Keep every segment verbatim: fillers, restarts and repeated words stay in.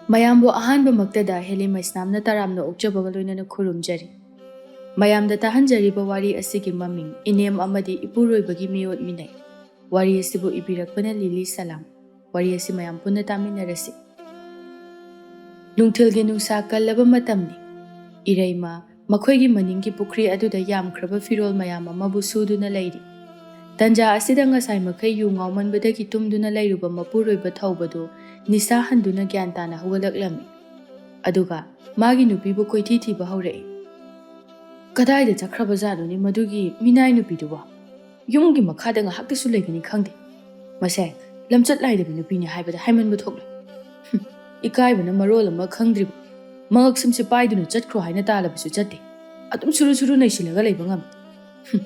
ꯃꯌꯥꯝꯕꯨ ꯑꯍꯥꯟꯕꯃꯛꯇꯗ ꯍꯦꯂꯤ ꯃꯩꯁꯅꯥꯝꯅ ꯇꯔꯥꯝꯅ ꯑꯣꯛꯆꯕꯒ ꯂꯣꯏꯅꯅ ꯈꯨꯔꯨꯝꯖꯔꯤ꯫ ꯃꯌꯥꯝꯗ ꯇꯥꯍꯟꯖꯔꯤꯕ ꯋꯥꯔꯤ ꯑꯁꯤꯒꯤ ꯃꯃꯤꯡ ꯏꯅꯦꯝ ꯑꯃꯗꯤ ꯏꯄꯨꯔꯣꯏꯕꯒꯤ ꯃꯤꯑꯣꯠ ꯃꯤꯅꯩ꯫ ꯋꯥꯔꯤ ꯑꯁꯤꯕꯨ ꯏꯕꯤꯔꯛꯄꯅ ꯂꯤꯂꯤ ꯁꯂꯥꯝ꯫ ꯋꯥꯔꯤ ꯑꯁꯤ ꯃꯌꯥꯝ ꯄꯨꯟꯅ ꯇꯥꯃꯤꯟꯅꯔꯁꯤ꯫ ꯅꯨꯡꯊꯤꯜꯒꯤ ꯅꯨꯡꯁꯥ ꯀꯜꯂꯕ ꯃꯇꯝꯅꯤ꯫ ꯏꯔꯩꯃ ꯃꯈꯣꯏꯒꯤ ꯃꯅꯤꯡꯒꯤ ꯄꯨꯈ꯭ꯔꯤ ꯑꯗꯨꯗ ꯌꯥꯝꯈ꯭ꯔꯕ ꯐꯤꯔꯣꯜ ꯃꯌꯥꯝ ꯑꯃꯕꯨ ꯁꯨꯗꯨꯅ ꯂꯩꯔꯤ꯫ ꯇꯟꯖꯥ ꯑꯁꯤꯗ ꯉꯁꯥꯏ ꯃꯈꯩ ꯌꯨ ꯉꯥꯎꯃꯟꯕꯗꯒꯤ ꯇꯨꯝꯗꯨꯅ ꯂꯩꯔꯨꯕ ꯃꯄꯨꯔꯣꯏꯕ ꯊꯧꯕꯗꯨ ꯅꯤꯁꯥ ꯍꯟꯗꯨꯅ ꯒ꯭ꯌꯥꯟ ꯇꯥꯅ ꯍꯧꯒꯠꯂꯛꯂꯝꯃꯤ꯫ ꯑꯗꯨꯒ ꯃꯥꯒꯤ ꯅꯨꯄꯤꯕꯨ ꯀꯣꯏꯊꯤ ꯊꯤꯕ ꯍꯧꯔꯛꯏ꯫ "ꯀꯗꯥꯏꯗ ꯆꯠꯈ꯭ꯔꯕꯖꯥꯠꯅꯣꯅꯦ ꯃꯗꯨꯒꯤ ꯃꯤꯅꯥꯏ ꯅꯨꯄꯤꯗꯨꯕꯣ? ꯌꯨꯝꯒꯤ ꯃꯈꯥꯗ ꯉꯥꯏꯍꯥꯛꯇꯁꯨ ꯂꯩꯒꯅꯤ ꯈꯪꯗꯦ꯫ ꯃꯁꯦ ꯂꯝꯆꯠ ꯂꯥꯏꯗꯕ ꯅꯨꯄꯤꯅꯤ ꯍꯥꯏꯕꯗ ꯍꯥꯏꯃꯟꯕ ꯊꯣꯛꯂꯣꯏ꯫ ꯍꯨꯝ, ꯏꯀꯥꯏꯕꯅ ꯃꯔꯣꯜ ꯑꯃ ꯈꯪꯗ꯭ꯔꯤꯕ꯫ ꯃꯉꯛ ꯁꯝꯁꯦ ꯄꯥꯏꯗꯨꯅ ꯆꯠꯈ꯭ꯔꯣ ꯍꯥꯏꯅ ꯇꯥꯜꯂꯕꯁꯨ ꯆꯠꯇꯦ꯫ ꯑꯗꯨꯝ ꯁꯨꯔꯨ ꯁꯨꯔꯨ ꯅꯩꯁꯤꯜꯂꯒ ꯂꯩꯕ ꯉꯝꯃꯤ꯫ ꯍꯨꯝ,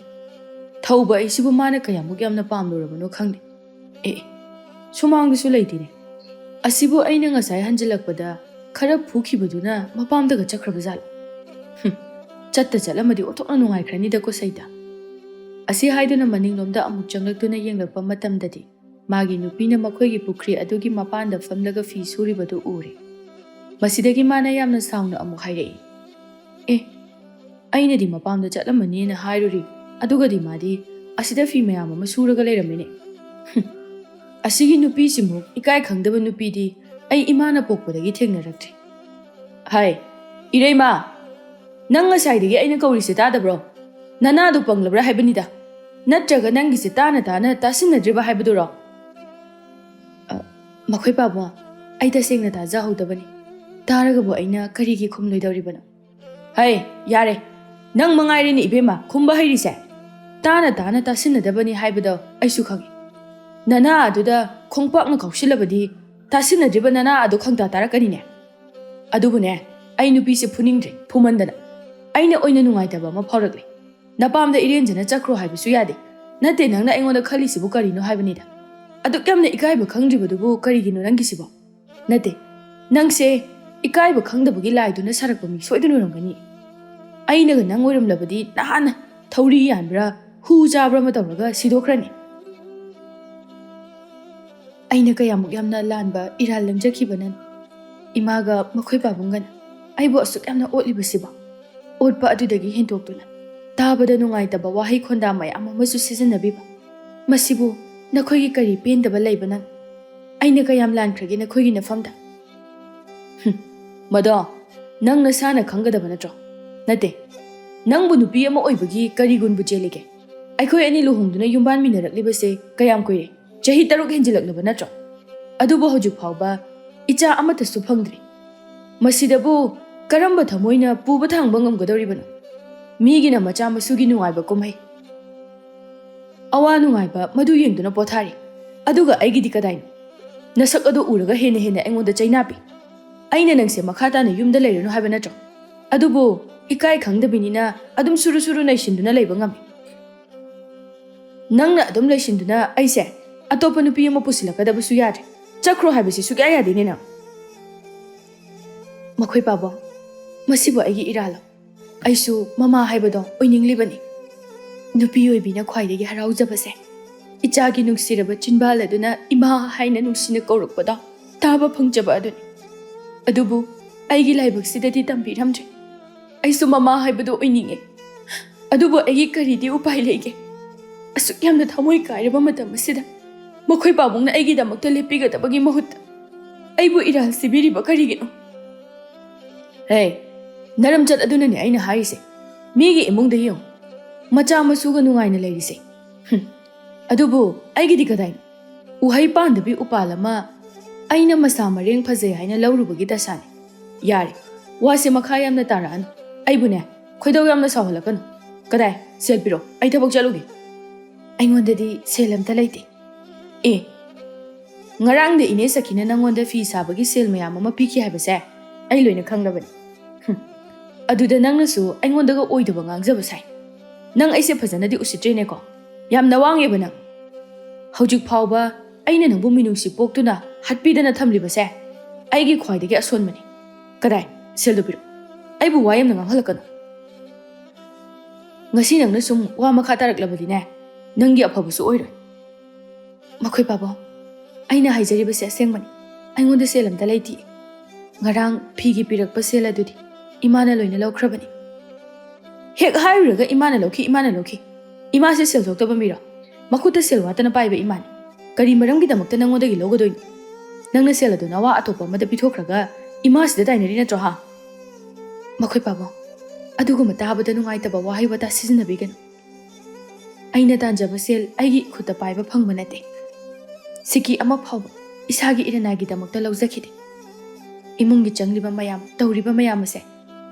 ꯊꯧꯕ ꯑꯩꯁꯤꯕꯨ ꯃꯥꯅ ꯀꯌꯥꯃꯨꯛ ꯌꯥꯝꯅ ꯄꯥꯝꯂꯨꯔꯕꯅꯣ ꯈꯪꯗꯦ꯫ ꯑꯦ, ꯁꯨꯃꯥꯡꯗꯁꯨ ꯂꯩꯇꯦꯅꯦ꯫ ꯑꯁꯤꯕꯨ ꯑꯩꯅ ꯉꯁꯥꯏ ꯍꯟꯖꯤꯜꯂꯛꯄꯗ ꯈꯔ ꯐꯨꯈꯤꯕꯗꯨꯅ ꯃꯄꯥꯝꯗꯒ ꯆꯠꯈ꯭ꯔꯕ ꯖꯥꯠꯂꯣ? ꯍꯨꯝ, ꯆꯠꯇ ꯆꯠꯂꯝꯃꯗꯤ ꯑꯣꯟꯊꯣꯛꯅ ꯅꯨꯡꯉꯥꯏꯈ꯭ꯔꯅꯤꯗꯀꯣ ꯁꯩꯇ꯫" ꯑꯁꯤ ꯍꯥꯏꯗꯨꯅ ꯃꯅꯤꯡꯂꯣꯝꯗ ꯑꯃꯨꯛ ꯆꯪꯂꯛꯇꯨꯅ ꯌꯦꯡꯂꯛꯄ ꯃꯇꯝꯗꯗꯤ ꯃꯥꯒꯤ ꯅꯨꯄꯤꯅ ꯃꯈꯣꯏꯒꯤ ꯄꯨꯈ꯭ꯔꯤ ꯑꯗꯨꯒꯤ ꯃꯄꯥꯟꯗ ꯐꯝꯂꯒ ꯐꯤ ꯁꯨꯔꯤꯕꯗꯨ ꯎꯔꯦ꯫ ꯃꯁꯤꯗꯒꯤ ꯃꯥꯅ ꯌꯥꯝꯅ ꯁꯥꯎꯅ ꯑꯃꯨꯛ ꯍꯥꯏꯔꯛꯏ, "ꯑꯦ, ꯑꯩꯅꯗꯤ ꯃꯄꯥꯝꯗ ꯆꯠꯂꯝꯃꯅꯤꯅ ꯍꯥꯏꯔꯨꯔꯤ, ꯑꯗꯨꯒꯗꯤ ꯃꯥꯗꯤ ꯑꯁꯤꯗ ꯐꯤ ꯃꯌꯥꯝ ꯑꯃ ꯁꯨꯔꯒ ꯂꯩꯔꯝꯃꯤꯅꯦ꯫ ꯍꯨꯝ, ꯑꯁꯤꯒꯤ ꯅꯨꯄꯤꯁꯤꯃꯨꯛ ꯏꯀꯥꯏ ꯈꯪꯗꯕ ꯅꯨꯄꯤꯗꯤ ꯑꯩ ꯏꯃꯥꯅ ꯄꯣꯛꯄꯗꯒꯤ ꯊꯦꯡꯅꯔꯛꯇ꯭ꯔꯤ꯫" "ꯍꯥꯏ, ꯏꯔꯩꯃ, ꯅꯪ ꯉꯁꯥꯏꯗꯒꯤ ꯑꯩꯅ ꯀꯧꯔꯤꯁꯦ ꯇꯥꯗꯕ꯭ꯔꯣ? ꯅꯅꯥꯗꯣ ꯄꯪꯂꯕ꯭ꯔꯥ ꯍꯥꯏꯕꯅꯤꯗ꯫ ꯅꯠꯇ꯭ꯔꯒ ꯅꯪꯒꯤꯁꯦ ꯇꯥꯅ ꯇꯥꯅ ꯇꯥꯁꯤꯟꯅꯗ꯭ꯔꯤꯕ ꯍꯥꯏꯕꯗꯨꯔꯣ?" "ꯑ, ꯃꯈꯣꯏ ꯄꯥꯕꯨꯡ, ꯑꯩ ꯇꯁꯦꯡꯅ ꯇꯥꯖꯍꯧꯗꯕꯅꯤ꯫ ꯇꯥꯔꯒꯕꯨ ꯑꯩꯅ ꯀꯔꯤꯒꯤ ꯈꯨꯝꯂꯣꯏꯗꯧꯔꯤꯕꯅꯣ?" "ꯍꯩ, ꯌꯥꯔꯦ꯫ ꯅꯪ ꯃꯉꯥꯏꯔꯦꯅꯦ ꯏꯕꯦꯝꯃ ꯈꯨꯝꯕ ꯍꯩꯔꯤꯁꯦ꯫ ꯇꯥꯅ ꯇꯥꯅ ꯇꯥꯁꯤꯟꯅꯗꯕꯅꯤ ꯍꯥꯏꯕꯗꯣ ꯑꯩꯁꯨ ꯈꯪꯏ꯫ ꯅꯅꯥ ꯑꯗꯨꯗ ꯈꯣꯡꯄꯥꯛꯅ ꯀꯥꯎꯁꯤꯜꯂꯕꯗꯤ ꯇꯥꯁꯤꯟꯅꯗ꯭ꯔꯤꯕ ꯅꯅꯥ ꯑꯗꯨ ꯈꯪꯇꯥ ꯇꯥꯔꯛꯀꯅꯤꯅꯦ꯫ ꯑꯗꯨꯕꯨꯅꯦ, ꯑꯩ ꯅꯨꯄꯤꯁꯦ ꯐꯨꯅꯤꯡꯗ꯭ꯔꯦ, ꯐꯨꯃꯟꯗꯅ꯫ ꯑꯩꯅ ꯑꯣꯏꯅ ꯅꯨꯡꯉꯥꯏꯇꯕ ꯑꯃ ꯐꯥꯎꯔꯛꯂꯦ꯫ ꯅꯄꯥꯝꯗ ꯏꯔꯦꯟꯖꯅ ꯆꯠꯈ꯭ꯔꯣ ꯍꯥꯏꯕꯁꯨ ꯌꯥꯗꯦ꯫ ꯅꯠꯇꯦ, ꯅꯪꯅ ꯑꯩꯉꯣꯟꯗ ꯈꯜꯂꯤꯁꯤꯕꯨ ꯀꯔꯤꯅꯣ ꯍꯥꯏꯕꯅꯤꯗ꯫ ꯑꯗꯨꯛ ꯌꯥꯝꯅ ꯏꯀꯥꯏꯕ ꯈꯪꯗ꯭ꯔꯤꯕꯗꯨꯕꯨ ꯀꯔꯤꯒꯤꯅꯣ ꯅꯪꯒꯤꯁꯤꯕꯣ?" "ꯅꯠꯇꯦ, ꯅꯪꯁꯦ ꯏꯀꯥꯏꯕ ꯈꯪꯗꯕꯒꯤ ꯂꯥꯏꯗꯨꯅ ꯁꯥꯔꯛꯄ ꯃꯤ ꯁꯣꯏꯗꯅ ꯑꯣꯏꯔꯝꯒꯅꯤ꯫ ꯑꯩꯅꯒ ꯅꯪ ꯑꯣꯏꯔꯝꯂꯕꯗꯤ ꯅꯍꯥꯟꯅ ꯊꯧꯔꯤ ꯌꯥꯟꯕ꯭ꯔꯥ, ꯍꯨ ꯆꯥꯕ꯭ꯔꯥ ꯑꯃ ꯇꯧꯔꯒ ꯁꯤꯗꯣꯛꯈ꯭ꯔꯅꯤ꯫ ꯑꯩꯅ ꯀꯌꯥꯃꯨꯛ ꯌꯥꯝꯅ ꯂꯥꯟꯕ ꯏꯔꯥꯜ ꯂꯪꯖꯈꯤꯕꯅ ꯏꯃꯥꯒ ꯃꯈꯣꯏ ꯄꯥꯕꯨꯡꯒꯅ ꯑꯩꯕꯨ ꯑꯁꯨꯛ ꯌꯥꯝꯅ ꯑꯣꯠꯂꯤꯕꯁꯤꯕꯣ? ꯑꯣꯠꯄ ꯑꯗꯨꯗꯒꯤ ꯍꯦꯟꯗꯣꯛꯇꯨꯅ ꯇꯥꯕꯗ ꯅꯨꯡꯉꯥꯏꯇꯕ ꯋꯥꯍꯩ ꯈꯣꯟꯗꯥ ꯃꯌꯥꯝ ꯑꯃꯁꯨ ꯁꯤꯖꯤꯟꯅꯕꯤꯕ꯫ ꯃꯁꯤꯕꯨ ꯅꯈꯣꯏꯒꯤ ꯀꯔꯤ ꯄꯦꯟꯗꯕ ꯂꯩꯕꯅ? ꯑꯩꯅ ꯀꯌꯥꯝ ꯂꯥꯟꯈ꯭ꯔꯒꯦ ꯅꯈꯣꯏꯒꯤ ꯅꯐꯝꯗ? ꯍꯨꯝ, ꯃꯗꯣ ꯅꯪ ꯅꯁꯥꯅ ꯈꯪꯒꯗꯕ ꯅꯠꯇ꯭ꯔꯣ? ꯅꯠꯇꯦ, ꯅꯪꯕꯨ ꯅꯨꯄꯤ ꯑꯃ ꯑꯣꯏꯕꯒꯤ ꯀꯔꯤ ꯒꯨꯟꯕꯨ ꯆꯦꯜꯂꯤꯒꯦ? ꯑꯩꯈꯣꯏ ꯑꯅꯤ ꯂꯨꯍꯣꯡꯗꯨꯅ ꯌꯨꯝꯕꯥꯟꯃꯤꯟꯅꯔꯛꯂꯤꯕꯁꯦ ꯀꯌꯥꯝ ꯀꯨꯏꯔꯦ? ꯆꯍꯤ ꯇꯔꯨꯛ ꯍꯦꯟꯖꯤꯜꯂꯛꯂꯕ ꯅꯠꯇ꯭ꯔꯣ? ꯑꯗꯨꯕꯨ ꯍꯧꯖꯤꯛ ꯐꯥꯎꯕ ꯏꯆꯥ ꯑꯃꯠꯇꯁꯨ ꯐꯪꯗ꯭ꯔꯤ꯫ ꯃꯁꯤꯗꯕꯨ ꯀꯔꯝꯕ ꯊꯃꯣꯏꯅ ꯄꯨꯕ ꯊꯥꯡꯕ ꯉꯝꯒꯗꯧꯔꯤꯕꯅꯣ? ꯃꯤꯒꯤꯅ ꯃꯆꯥ ꯃꯁꯨꯒꯤ ꯅꯨꯡꯉꯥꯏꯕ ꯀꯨꯝꯍꯩ, ꯑꯋꯥ ꯅꯨꯡꯉꯥꯏꯕ ꯃꯗꯨ ꯌꯦꯡꯗꯨꯅ ꯄꯣꯊꯥꯔꯤ꯫ ꯑꯗꯨꯒ ꯑꯩꯒꯤꯗꯤ ꯀꯗꯥꯏꯅꯣ? ꯅꯁꯛ ꯑꯗꯨ ꯎꯔꯒ ꯍꯦꯟꯅ ꯍꯦꯟꯅ ꯑꯩꯉꯣꯟꯗ ꯆꯩꯅꯥ ꯄꯤ꯫ ꯑꯩꯅ ꯅꯪꯁꯦ ꯃꯈꯥ ꯇꯥꯅ ꯌꯨꯝꯗ ꯂꯩꯔꯅꯨ ꯍꯥꯏꯕ ꯅꯠꯇ꯭ꯔꯣ? ꯑꯗꯨꯕꯨ ꯏꯀꯥꯏ ꯈꯪꯗꯕꯤꯅꯤꯅ ꯑꯗꯨꯝ ꯁꯨꯔꯨ ꯁꯨꯔꯨ ꯅꯩꯁꯤꯟꯗꯨꯅ ꯂꯩꯕ ꯉꯝꯃꯤ꯫ ꯅꯪꯅ ꯑꯗꯨꯝ ꯂꯩꯁꯤꯟꯗꯨꯅ ꯑꯩꯁꯦ ꯑꯇꯣꯞꯄ ꯅꯨꯄꯤ ꯑꯃ ꯄꯨꯁꯤꯜꯂꯛꯀꯗꯕꯁꯨ ꯌꯥꯗ꯭ꯔꯦ꯫ ꯆꯠꯈ꯭ꯔꯣ ꯍꯥꯏꯕꯁꯤ ꯁꯨꯛꯌꯥ ꯌꯥꯗꯦꯅꯦ ꯅꯪ꯫ ꯃꯈꯣꯏ ꯄꯥꯕꯣ, ꯃꯁꯤꯕꯨ ꯑꯩꯒꯤ ꯏꯔꯥꯜꯂꯣ? ꯑꯩꯁꯨ ꯃꯃꯥ ꯍꯥꯏꯕꯗꯣ ꯑꯣꯏꯅꯤꯡꯂꯤꯕꯅꯤ꯫ ꯅꯨꯄꯤ ꯑꯣꯏꯕꯤꯅ ꯈ꯭ꯋꯥꯏꯗꯒꯤ ꯍꯔꯥꯎꯖꯕꯁꯦ ꯏꯆꯥꯒꯤ ꯅꯨꯡꯁꯤꯔꯕ ꯆꯤꯟꯕꯥꯜ ꯑꯗꯨꯅ ꯏꯃꯥ ꯍꯥꯏꯅ ꯅꯨꯡꯁꯤꯅ ꯀꯧꯔꯛꯄꯗꯣ ꯇꯥꯕ ꯐꯪꯖꯕ ꯑꯗꯨꯅꯤ꯫ ꯑꯗꯨꯕꯨ ꯑꯩꯒꯤ ꯂꯥꯏꯕꯛꯁꯤꯗꯗꯤ ꯇꯝꯕꯤꯔꯝꯗ꯭ꯔꯦ꯫ ꯑꯩꯁꯨ ꯃꯃꯥ ꯍꯥꯏꯕꯗꯨ ꯑꯣꯏꯅꯤꯡꯉꯦ꯫ ꯑꯗꯨꯕꯨ ꯑꯩꯒꯤ ꯀꯔꯤꯗꯤ ꯎꯄꯥꯏ ꯂꯩꯒꯦ? ꯑꯁꯨꯛ ꯌꯥꯝꯅ ꯊꯃꯣꯏ ꯀꯥꯏꯔꯕ ꯃꯇꯝ ꯑꯁꯤꯗ ꯃꯈꯣꯏ ꯄꯥꯕꯨꯡꯅ ꯑꯩꯒꯤꯗꯃꯛꯇ ꯂꯦꯞꯄꯤꯒꯗꯕꯒꯤ ꯃꯍꯨꯠꯇ ꯑꯩꯕꯨ ꯏꯔꯥꯜ ꯁꯤꯕꯤꯔꯤꯕ ꯀꯔꯤꯒꯤꯅꯣ? ꯍꯦ, ꯅꯔꯝꯆꯠ ꯑꯗꯨꯅꯅꯦ ꯑꯩꯅ ꯍꯥꯏꯔꯤꯁꯦ꯫ ꯃꯤꯒꯤ ꯏꯃꯨꯡꯗ ꯌꯦꯡꯉꯨ, ꯃꯆꯥ ꯃꯁꯨꯒ ꯅꯨꯡꯉꯥꯏꯅ ꯂꯩꯔꯤꯁꯦ꯫ ꯍꯨꯝ, ꯑꯗꯨꯕꯨ ꯑꯩꯒꯤꯗꯤ ꯀꯗꯥꯏꯅꯣ? ꯎꯍꯩ ꯄꯥꯟꯗꯕꯤ ꯎꯄꯥꯜ ꯑꯃ ꯑꯩꯅ ꯃꯁꯥ ꯃꯔꯦꯡ ꯐꯖꯩ ꯍꯥꯏꯅ ꯂꯧꯔꯨꯕꯒꯤ ꯗꯁꯥꯅꯤ꯫ ꯌꯥꯔꯦ, ꯋꯥꯁꯦ ꯃꯈꯥ ꯌꯥꯝꯅ ꯇꯥꯔꯛꯑꯅꯨ꯫ ꯑꯩꯕꯨꯅꯦ, ꯈꯣꯏꯗꯧ ꯌꯥꯝꯅ ꯁꯥꯎꯍꯜꯂꯛꯀꯅꯨ꯫ ꯀꯗꯥꯏ? ꯁꯦꯜ ꯄꯤꯔꯣ, ꯑꯩ ꯊꯕꯛ ꯆꯠꯂꯨꯒꯦ꯫ ꯑꯩꯉꯣꯟꯗꯗꯤ ꯁꯦꯜ ꯑꯝꯇ ꯂꯩꯇꯦ꯫ ꯑꯦ, ꯉꯔꯥꯡꯗ ꯏꯅꯦ ꯁꯈꯤꯅ ꯅꯪꯉꯣꯟꯗ ꯐꯤ ꯁꯥꯕꯒꯤ ꯁꯦꯜ ꯃꯌꯥꯝ ꯑꯃ ꯄꯤꯈꯤ ꯍꯥꯏꯕꯁꯦ ꯑꯩ ꯂꯣꯏꯅ ꯈꯪꯂꯕꯅꯤ꯫ ꯍꯨꯝ, ꯑꯗꯨꯗ ꯅꯪꯅꯁꯨ ꯑꯩꯉꯣꯟꯗꯒ ꯑꯣꯏꯗꯕ ꯉꯥꯡꯖꯕ ꯁꯥꯏ꯫ ꯅꯪ ꯑꯩꯁꯦ ꯐꯖꯅꯗꯤ ꯎꯁꯤꯠꯇ꯭ꯔꯦꯅꯦꯀꯣ꯫ ꯌꯥꯝ ꯅꯋꯥꯡꯉꯦꯕ ꯅꯪ꯫ ꯍꯧꯖꯤꯛ ꯐꯥꯎꯕ ꯑꯩꯅ ꯅꯪꯕꯨ ꯃꯤꯅꯨꯡꯁꯤ ꯄꯣꯛꯇꯨꯅ ꯍꯥꯠꯄꯤꯗꯅ ꯊꯝꯂꯤꯕꯁꯦ ꯑꯩꯒꯤ ꯈ꯭ꯋꯥꯏꯗꯒꯤ ꯑꯁꯣꯟꯕꯅꯤ꯫ ꯀꯗꯥꯏ? ꯁꯦꯜꯗꯨ ꯄꯤꯔꯛ꯫ ꯑꯩꯕꯨ ꯋꯥ ꯌꯥꯝꯅ ꯉꯥꯡꯍꯜꯂꯛꯀꯅꯨ꯫ ꯉꯁꯤ ꯅꯪꯅ ꯁꯨꯝ ꯋꯥ ꯃꯈꯥ ꯇꯥꯔꯛꯂꯕꯗꯤꯅꯦ, ꯅꯪꯒꯤ ꯑꯐꯕꯁꯨ ꯑꯣꯏꯔꯣꯏ꯫ ꯃꯈꯣꯏ ꯄꯥꯕꯣ, ꯑꯩꯅ ꯍꯥꯏꯖꯔꯤꯕꯁꯦ ꯑꯁꯦꯡꯕꯅꯤ꯫ ꯑꯩꯉꯣꯟꯗ ꯁꯦꯜ ꯑꯝꯇ ꯂꯩꯇꯦ꯫ ꯉꯔꯥꯡ ꯐꯤꯒꯤ ꯄꯤꯔꯛꯄ ꯁꯦꯜ ꯑꯗꯨꯗꯤ ꯏꯃꯥꯅ ꯂꯣꯏꯅ ꯂꯧꯈ꯭ꯔꯕꯅꯤ꯫ ꯍꯦꯛ ꯍꯥꯏꯔꯨꯔꯒ ꯏꯃꯥꯅ ꯂꯧꯈꯤ, ꯏꯃꯥꯅ ꯂꯧꯈꯤ꯫ ꯏꯃꯥꯁꯦ ꯁꯦꯜ ꯊꯣꯛꯇꯕ ꯃꯤꯔꯣ? ꯃꯈꯨꯠꯇ ꯁꯦꯜ ꯋꯥꯠꯇꯅ ꯄꯥꯏꯕ ꯏꯃꯥꯅꯤ꯫ ꯀꯔꯤ ꯃꯔꯝꯒꯤꯗꯃꯛꯇ ꯅꯪꯉꯣꯟꯗꯒꯤ ꯂꯧꯒꯗꯣꯏꯅꯣ? ꯅꯪꯅ ꯁꯦꯜ ꯑꯗꯨ ꯅꯋꯥ ꯑꯇꯣꯞꯄ ꯑꯃꯗ ꯄꯤꯊꯣꯛꯈ꯭ꯔꯒ ꯏꯃꯥꯁꯤꯗ ꯇꯥꯏꯅꯔꯤ ꯅꯠꯇ꯭ꯔꯣ, ꯍꯥ? ꯃꯈꯣꯏ ꯄꯥꯕꯨꯡ, ꯑꯗꯨꯒꯨꯝꯕ ꯇꯥꯕꯗ ꯅꯨꯡꯉꯥꯏꯇꯕ ꯋꯥꯍꯩ ꯋꯥꯇꯥ ꯁꯤꯖꯤꯟꯅꯕꯤꯒꯅꯨ꯫ ꯑꯩꯅ ꯇꯥꯟꯖꯕ ꯁꯦꯜ ꯑꯩꯒꯤ ꯈꯨꯠꯇ ꯄꯥꯏꯕ ꯐꯪꯕ ꯅꯠꯇꯦ꯫ ꯁꯤꯀꯤ ꯑꯃ ꯐꯥꯎꯕ ꯏꯁꯥꯒꯤ ꯏꯔꯟꯅꯥꯏꯒꯤꯗꯃꯛꯇ ꯂꯧꯖꯈꯤꯗꯦ꯫ ꯏꯃꯨꯡꯒꯤ ꯆꯪꯂꯤꯕ ꯃꯌꯥꯝ, ꯇꯧꯔꯤꯕ ꯃꯌꯥꯝ ꯑꯁꯦ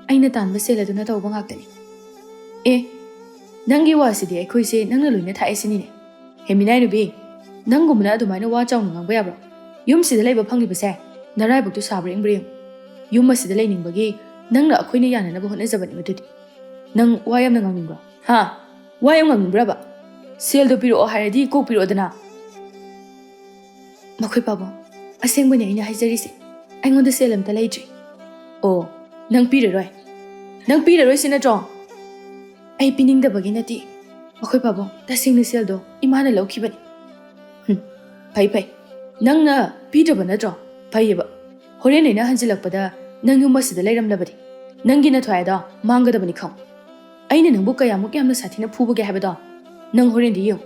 ꯑꯩꯅ ꯇꯥꯟꯕ ꯁꯦꯜ ꯑꯗꯨꯅ ꯇꯧꯕ ꯉꯥꯛꯇꯅꯤ꯫ ꯑꯦ, ꯅꯪꯒꯤ ꯋꯥꯁꯤꯗꯤ ꯑꯩꯈꯣꯏꯁꯦ ꯅꯪꯅ ꯂꯣꯏꯅ ꯊꯥꯛꯑꯦ ꯁꯤꯅꯤꯅꯦ꯫ ꯍꯦ ꯃꯤꯅꯥꯏ ꯅꯨꯄꯤ, ꯅꯪꯒꯨꯝꯕꯅ ꯑꯗꯨꯃꯥꯏꯅ ꯋꯥ ꯆꯥꯎꯅ ꯉꯥꯡꯕ ꯌꯥꯕ꯭ꯔꯣ? ꯌꯨꯝꯁꯤꯗ ꯂꯩꯕ ꯐꯪꯂꯤꯕꯁꯦ ꯅꯔꯥꯏꯕꯛꯇꯨ ꯁꯥꯕ꯭ꯔꯥ ꯏꯪꯕ꯭ꯔꯥ ꯌꯦꯡꯉꯨ꯫ ꯌꯨꯝ ꯑꯁꯤꯗ ꯂꯩꯅꯤꯡꯕꯒꯤ ꯅꯪꯅ ꯑꯩꯈꯣꯏꯅ ꯌꯥꯅꯅꯕ ꯍꯣꯠꯅꯖꯕꯅꯤ ꯃꯗꯨꯗꯤ꯫ ꯅꯪ ꯋꯥ ꯌꯥꯝꯅ ꯉꯥꯡꯅꯤꯡꯕ꯭ꯔꯣ? ꯍꯥ? ꯋꯥ ꯌꯥꯝ ꯉꯥꯡꯅꯤꯡꯕ꯭ꯔꯕ? ꯁꯦꯜꯗꯣ ꯄꯤꯔꯛꯑꯣ ꯍꯥꯏꯔꯗꯤ ꯀꯣꯛ ꯄꯤꯔꯛꯑꯣꯗꯅ꯫ ꯃꯈꯣꯏ ꯄꯥꯕꯨꯡ, ꯑꯁꯦꯡꯕꯅꯤ ꯑꯩꯅ ꯍꯥꯏꯖꯔꯤꯁꯦ꯫ ꯑꯩꯉꯣꯟꯗ ꯁꯦꯜ ꯑꯝꯇ ꯂꯩꯇ꯭ꯔꯤ꯫ ꯑꯣ, ꯅꯪ ꯄꯤꯔꯔꯣꯏ? ꯅꯪ ꯄꯤꯔꯔꯣꯏ ꯁꯤ ꯅꯠꯇ꯭ꯔꯣ? ꯑꯩ ꯄꯤꯅꯤꯡꯗꯕꯒꯤ ꯅꯠꯇꯦ꯫ ꯃꯈꯣꯏ ꯄꯥꯕꯨꯡ, ꯇꯁꯦꯡꯅ ꯁꯦꯜꯗꯣ ꯏꯃꯥꯅ ꯂꯧꯈꯤꯕꯅꯤ꯫ ꯍꯨꯝ, ꯐꯩ ꯐꯩ꯫ ꯅꯪꯅ ꯄꯤꯗ꯭ꯔꯕ ꯅꯠꯇ꯭ꯔꯣ? ꯐꯩꯌꯦꯕ꯫ ꯍꯣꯔꯦꯟ ꯑꯩꯅ ꯍꯟꯖꯤꯜꯂꯛꯄꯗ ꯅꯪ ꯌꯨꯝ ꯑꯁꯤꯗ ꯂꯩꯔꯝꯂꯕꯗꯤ ꯅꯪꯒꯤ ꯅꯊ꯭ꯋꯥꯏ ꯑꯗꯣ ꯃꯥꯡꯒꯗꯕꯅꯤ ꯈꯪ꯫ ꯑꯩꯅ ꯅꯪꯕꯨ ꯀꯌꯥꯃꯨꯛ ꯌꯥꯝꯅ ꯁꯥꯊꯤꯅ ꯐꯨꯕꯒꯦ ꯍꯥꯏꯕꯗꯣ ꯅꯪ ꯍꯣꯔꯦꯟꯗꯤ ꯌꯦꯡꯉꯨ꯫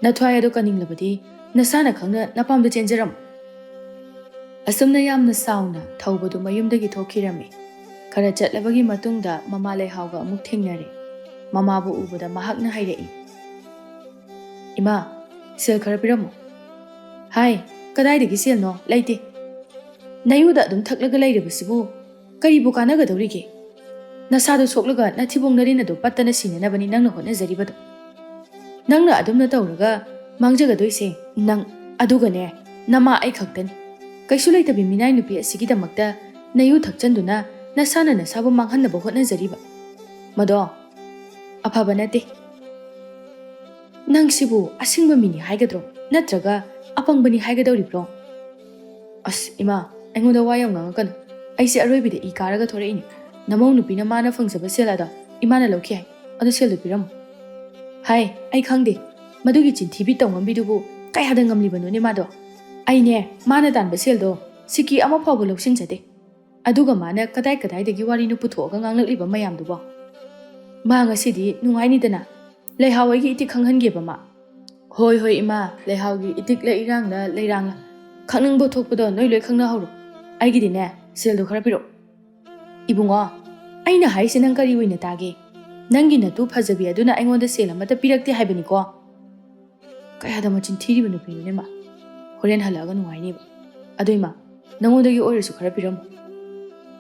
ꯅꯊ꯭ꯋꯥꯏ ꯑꯗꯣ ꯀꯟꯅꯤꯡꯂꯕꯗꯤ ꯅꯁꯥꯅ ꯈꯪꯅ ꯅꯄꯥꯝꯗ ꯆꯦꯟꯖꯔꯝꯃꯨ꯫ ꯑꯁꯨꯝꯅ ꯌꯥꯝꯅ ꯁꯥꯎꯅ ꯊꯧꯕꯗꯨ ꯃꯌꯨꯝꯗꯒꯤ ꯊꯣꯛꯈꯤꯔꯝꯃꯤ꯫ ꯈꯔ ꯆꯠꯂꯕꯒꯤ ꯃꯇꯨꯡꯗ ꯃꯃꯥ ꯂꯩꯍꯥꯎꯒ ꯑꯃꯨꯛ ꯊꯦꯡꯅꯔꯦ꯫ ꯃꯃꯥꯕꯨ ꯎꯕꯗ ꯃꯍꯥꯛꯅ ꯍꯥꯏꯔꯛꯏ, "ꯏꯃꯥ, ꯁꯦꯜ ꯈꯔ ꯄꯤꯔꯝꯃꯨ꯫" "ꯍꯥꯏ, ꯀꯗꯥꯏꯗꯒꯤ ꯁꯦꯜꯅꯣ? ꯂꯩꯇꯦ꯫ ꯅꯌꯨꯗ ꯑꯗꯨꯝ ꯊꯛꯂꯒ ꯂꯩꯔꯤꯕꯁꯤꯕꯨ ꯀꯔꯤꯕꯨ ꯀꯥꯟꯅꯒꯗꯧꯔꯤꯒꯦ? ꯅꯁꯥꯗꯣ ꯁꯣꯛꯂꯒ ꯅꯊꯤꯕꯣꯡ ꯅꯔꯤꯟ ꯑꯗꯨ ꯄꯠꯇꯅ ꯁꯤꯅꯅꯕꯅꯤ ꯅꯪꯅ ꯍꯣꯠꯅꯖꯔꯤꯕꯗꯣ꯫ ꯅꯪꯅ ꯑꯗꯨꯝꯅ ꯇꯧꯔꯒ ꯃꯥꯡꯖꯒꯗꯣꯏꯁꯦ ꯅꯪ, ꯑꯗꯨꯒꯅꯦ, ꯅꯃꯥ ꯑꯩ ꯈꯛꯇꯅꯤ꯫ ꯀꯩꯁꯨ ꯂꯩꯇꯕꯤ ꯃꯤꯅꯥꯏ ꯅꯨꯄꯤ ꯑꯁꯤꯒꯤꯗꯃꯛꯇ ꯅꯌꯨ ꯊꯛꯆꯟꯗꯨꯅ ꯅꯁꯥꯅ ꯅꯁꯥꯕꯨ ꯃꯥꯡꯍꯟꯅꯕ ꯍꯣꯠꯅꯖꯔꯤꯕ꯫ ꯃꯗꯣ ꯑꯐꯕ ꯅꯠꯇꯦ꯫ ꯅꯪꯁꯤꯕꯨ ꯑꯁꯤꯡꯕ ꯃꯤꯅꯤ ꯍꯥꯏꯒꯗ꯭ꯔꯣ? ꯅꯠꯇ꯭ꯔꯒ ꯑꯄꯪꯕꯅꯤ ꯍꯥꯏꯒꯗꯧꯔꯤꯕ꯭ꯔꯣ?" "ꯑꯁ, ꯏꯃꯥ, ꯑꯩꯉꯣꯟꯗ ꯋꯥ ꯌꯥꯝ ꯉꯥꯡꯉꯛꯀꯅꯨ꯫ ꯑꯩꯁꯦ ꯑꯔꯣꯏꯕꯗ ꯏ ꯀꯥꯔꯒ ꯊꯣꯔꯛꯏꯅꯤ꯫ ꯅꯃꯧ ꯅꯨꯄꯤꯅ ꯃꯥꯅ ꯐꯪꯖꯕ ꯁꯦꯜ ꯑꯗꯣ ꯏꯃꯥꯅ ꯂꯧꯈꯤ ꯍꯥꯏ꯫ ꯑꯗꯨ ꯁꯦꯜꯗꯨ ꯄꯤꯔꯝꯃꯨ꯫" "ꯍꯥꯏ, ꯑꯩ ꯈꯪꯗꯦ꯫ ꯃꯗꯨꯒꯤ ꯆꯤꯟꯊꯤꯕꯤ ꯇꯧꯉꯝꯕꯤꯗꯨꯕꯨ ꯀꯌꯥꯗ ꯉꯝꯂꯤꯕꯅꯣꯅꯦ ꯃꯥꯗꯣ? ꯑꯩꯅꯦ, ꯃꯥꯅ ꯇꯥꯟꯕ ꯁꯦꯜꯗꯣ ꯁꯤꯀꯤ ꯑꯃ ꯐꯥꯎꯕ ꯂꯧꯁꯤꯟꯖꯗꯦ꯫ ꯑꯗꯨꯒ ꯃꯥꯅ ꯀꯗꯥꯏ ꯀꯗꯥꯏꯗꯒꯤ ꯋꯥꯔꯤꯅꯣ ꯄꯨꯊꯣꯛꯑꯒ ꯉꯥꯡꯂꯛꯂꯤꯕ ꯃꯌꯥꯝꯗꯨꯕꯣ? ꯃꯥ ꯉꯁꯤꯗꯤ ꯅꯨꯡꯉꯥꯏꯅꯤꯗꯅ꯫ ꯂꯩꯍꯥꯎ ꯑꯩꯒꯤ ꯏꯇꯤꯛ ꯈꯪꯍꯟꯒꯦꯕ ꯃꯥ꯫ "ꯍꯣꯏ, ꯍꯣꯏ, ꯏꯃꯥ, ꯂꯩꯍꯥꯎꯒꯤ ꯏꯇꯤꯛꯂ ꯏꯔꯥꯡꯂ ꯂꯩꯔꯥꯡꯂ ꯈꯪꯅꯤꯡꯕ ꯊꯣꯛꯄꯗꯣ ꯅꯣꯏ ꯂꯣꯏ ꯈꯪꯅꯍꯧꯔꯣ꯫ ꯑꯩꯒꯤꯗꯤꯅꯦ, ꯁꯦꯜꯗꯣ ꯈꯔ ꯄꯤꯔꯛꯑꯣ꯫" "ꯏꯕꯨꯡꯉꯣ, ꯑꯩꯅ ꯍꯥꯏꯁꯦ ꯅꯪ ꯀꯔꯤ ꯑꯣꯏꯅ ꯇꯥꯒꯦ? ꯅꯪꯒꯤ ꯅꯇꯨ ꯐꯖꯕꯤ ꯑꯗꯨꯅ ꯑꯩꯉꯣꯟꯗ ꯁꯦꯜ ꯑꯃꯠꯇ ꯄꯤꯔꯛꯇꯦ ꯍꯥꯏꯕꯅꯤꯀꯣ꯫" ꯀꯌꯥꯗ ꯃꯆꯤꯟ ꯊꯤꯔꯤꯕ ꯅꯨꯄꯤꯅꯣꯅꯦ ꯃꯥ꯫ ꯍꯣꯔꯦꯟ ꯍꯜꯂꯛꯑꯒ ꯅꯨꯡꯉꯥꯏꯅꯤꯕ꯫ "ꯑꯗꯣ ꯏꯃꯥ, ꯅꯉꯣꯟꯗꯒꯤ ꯑꯣꯏꯔꯁꯨ ꯈꯔ ꯄꯤꯔꯝꯃꯨ꯫"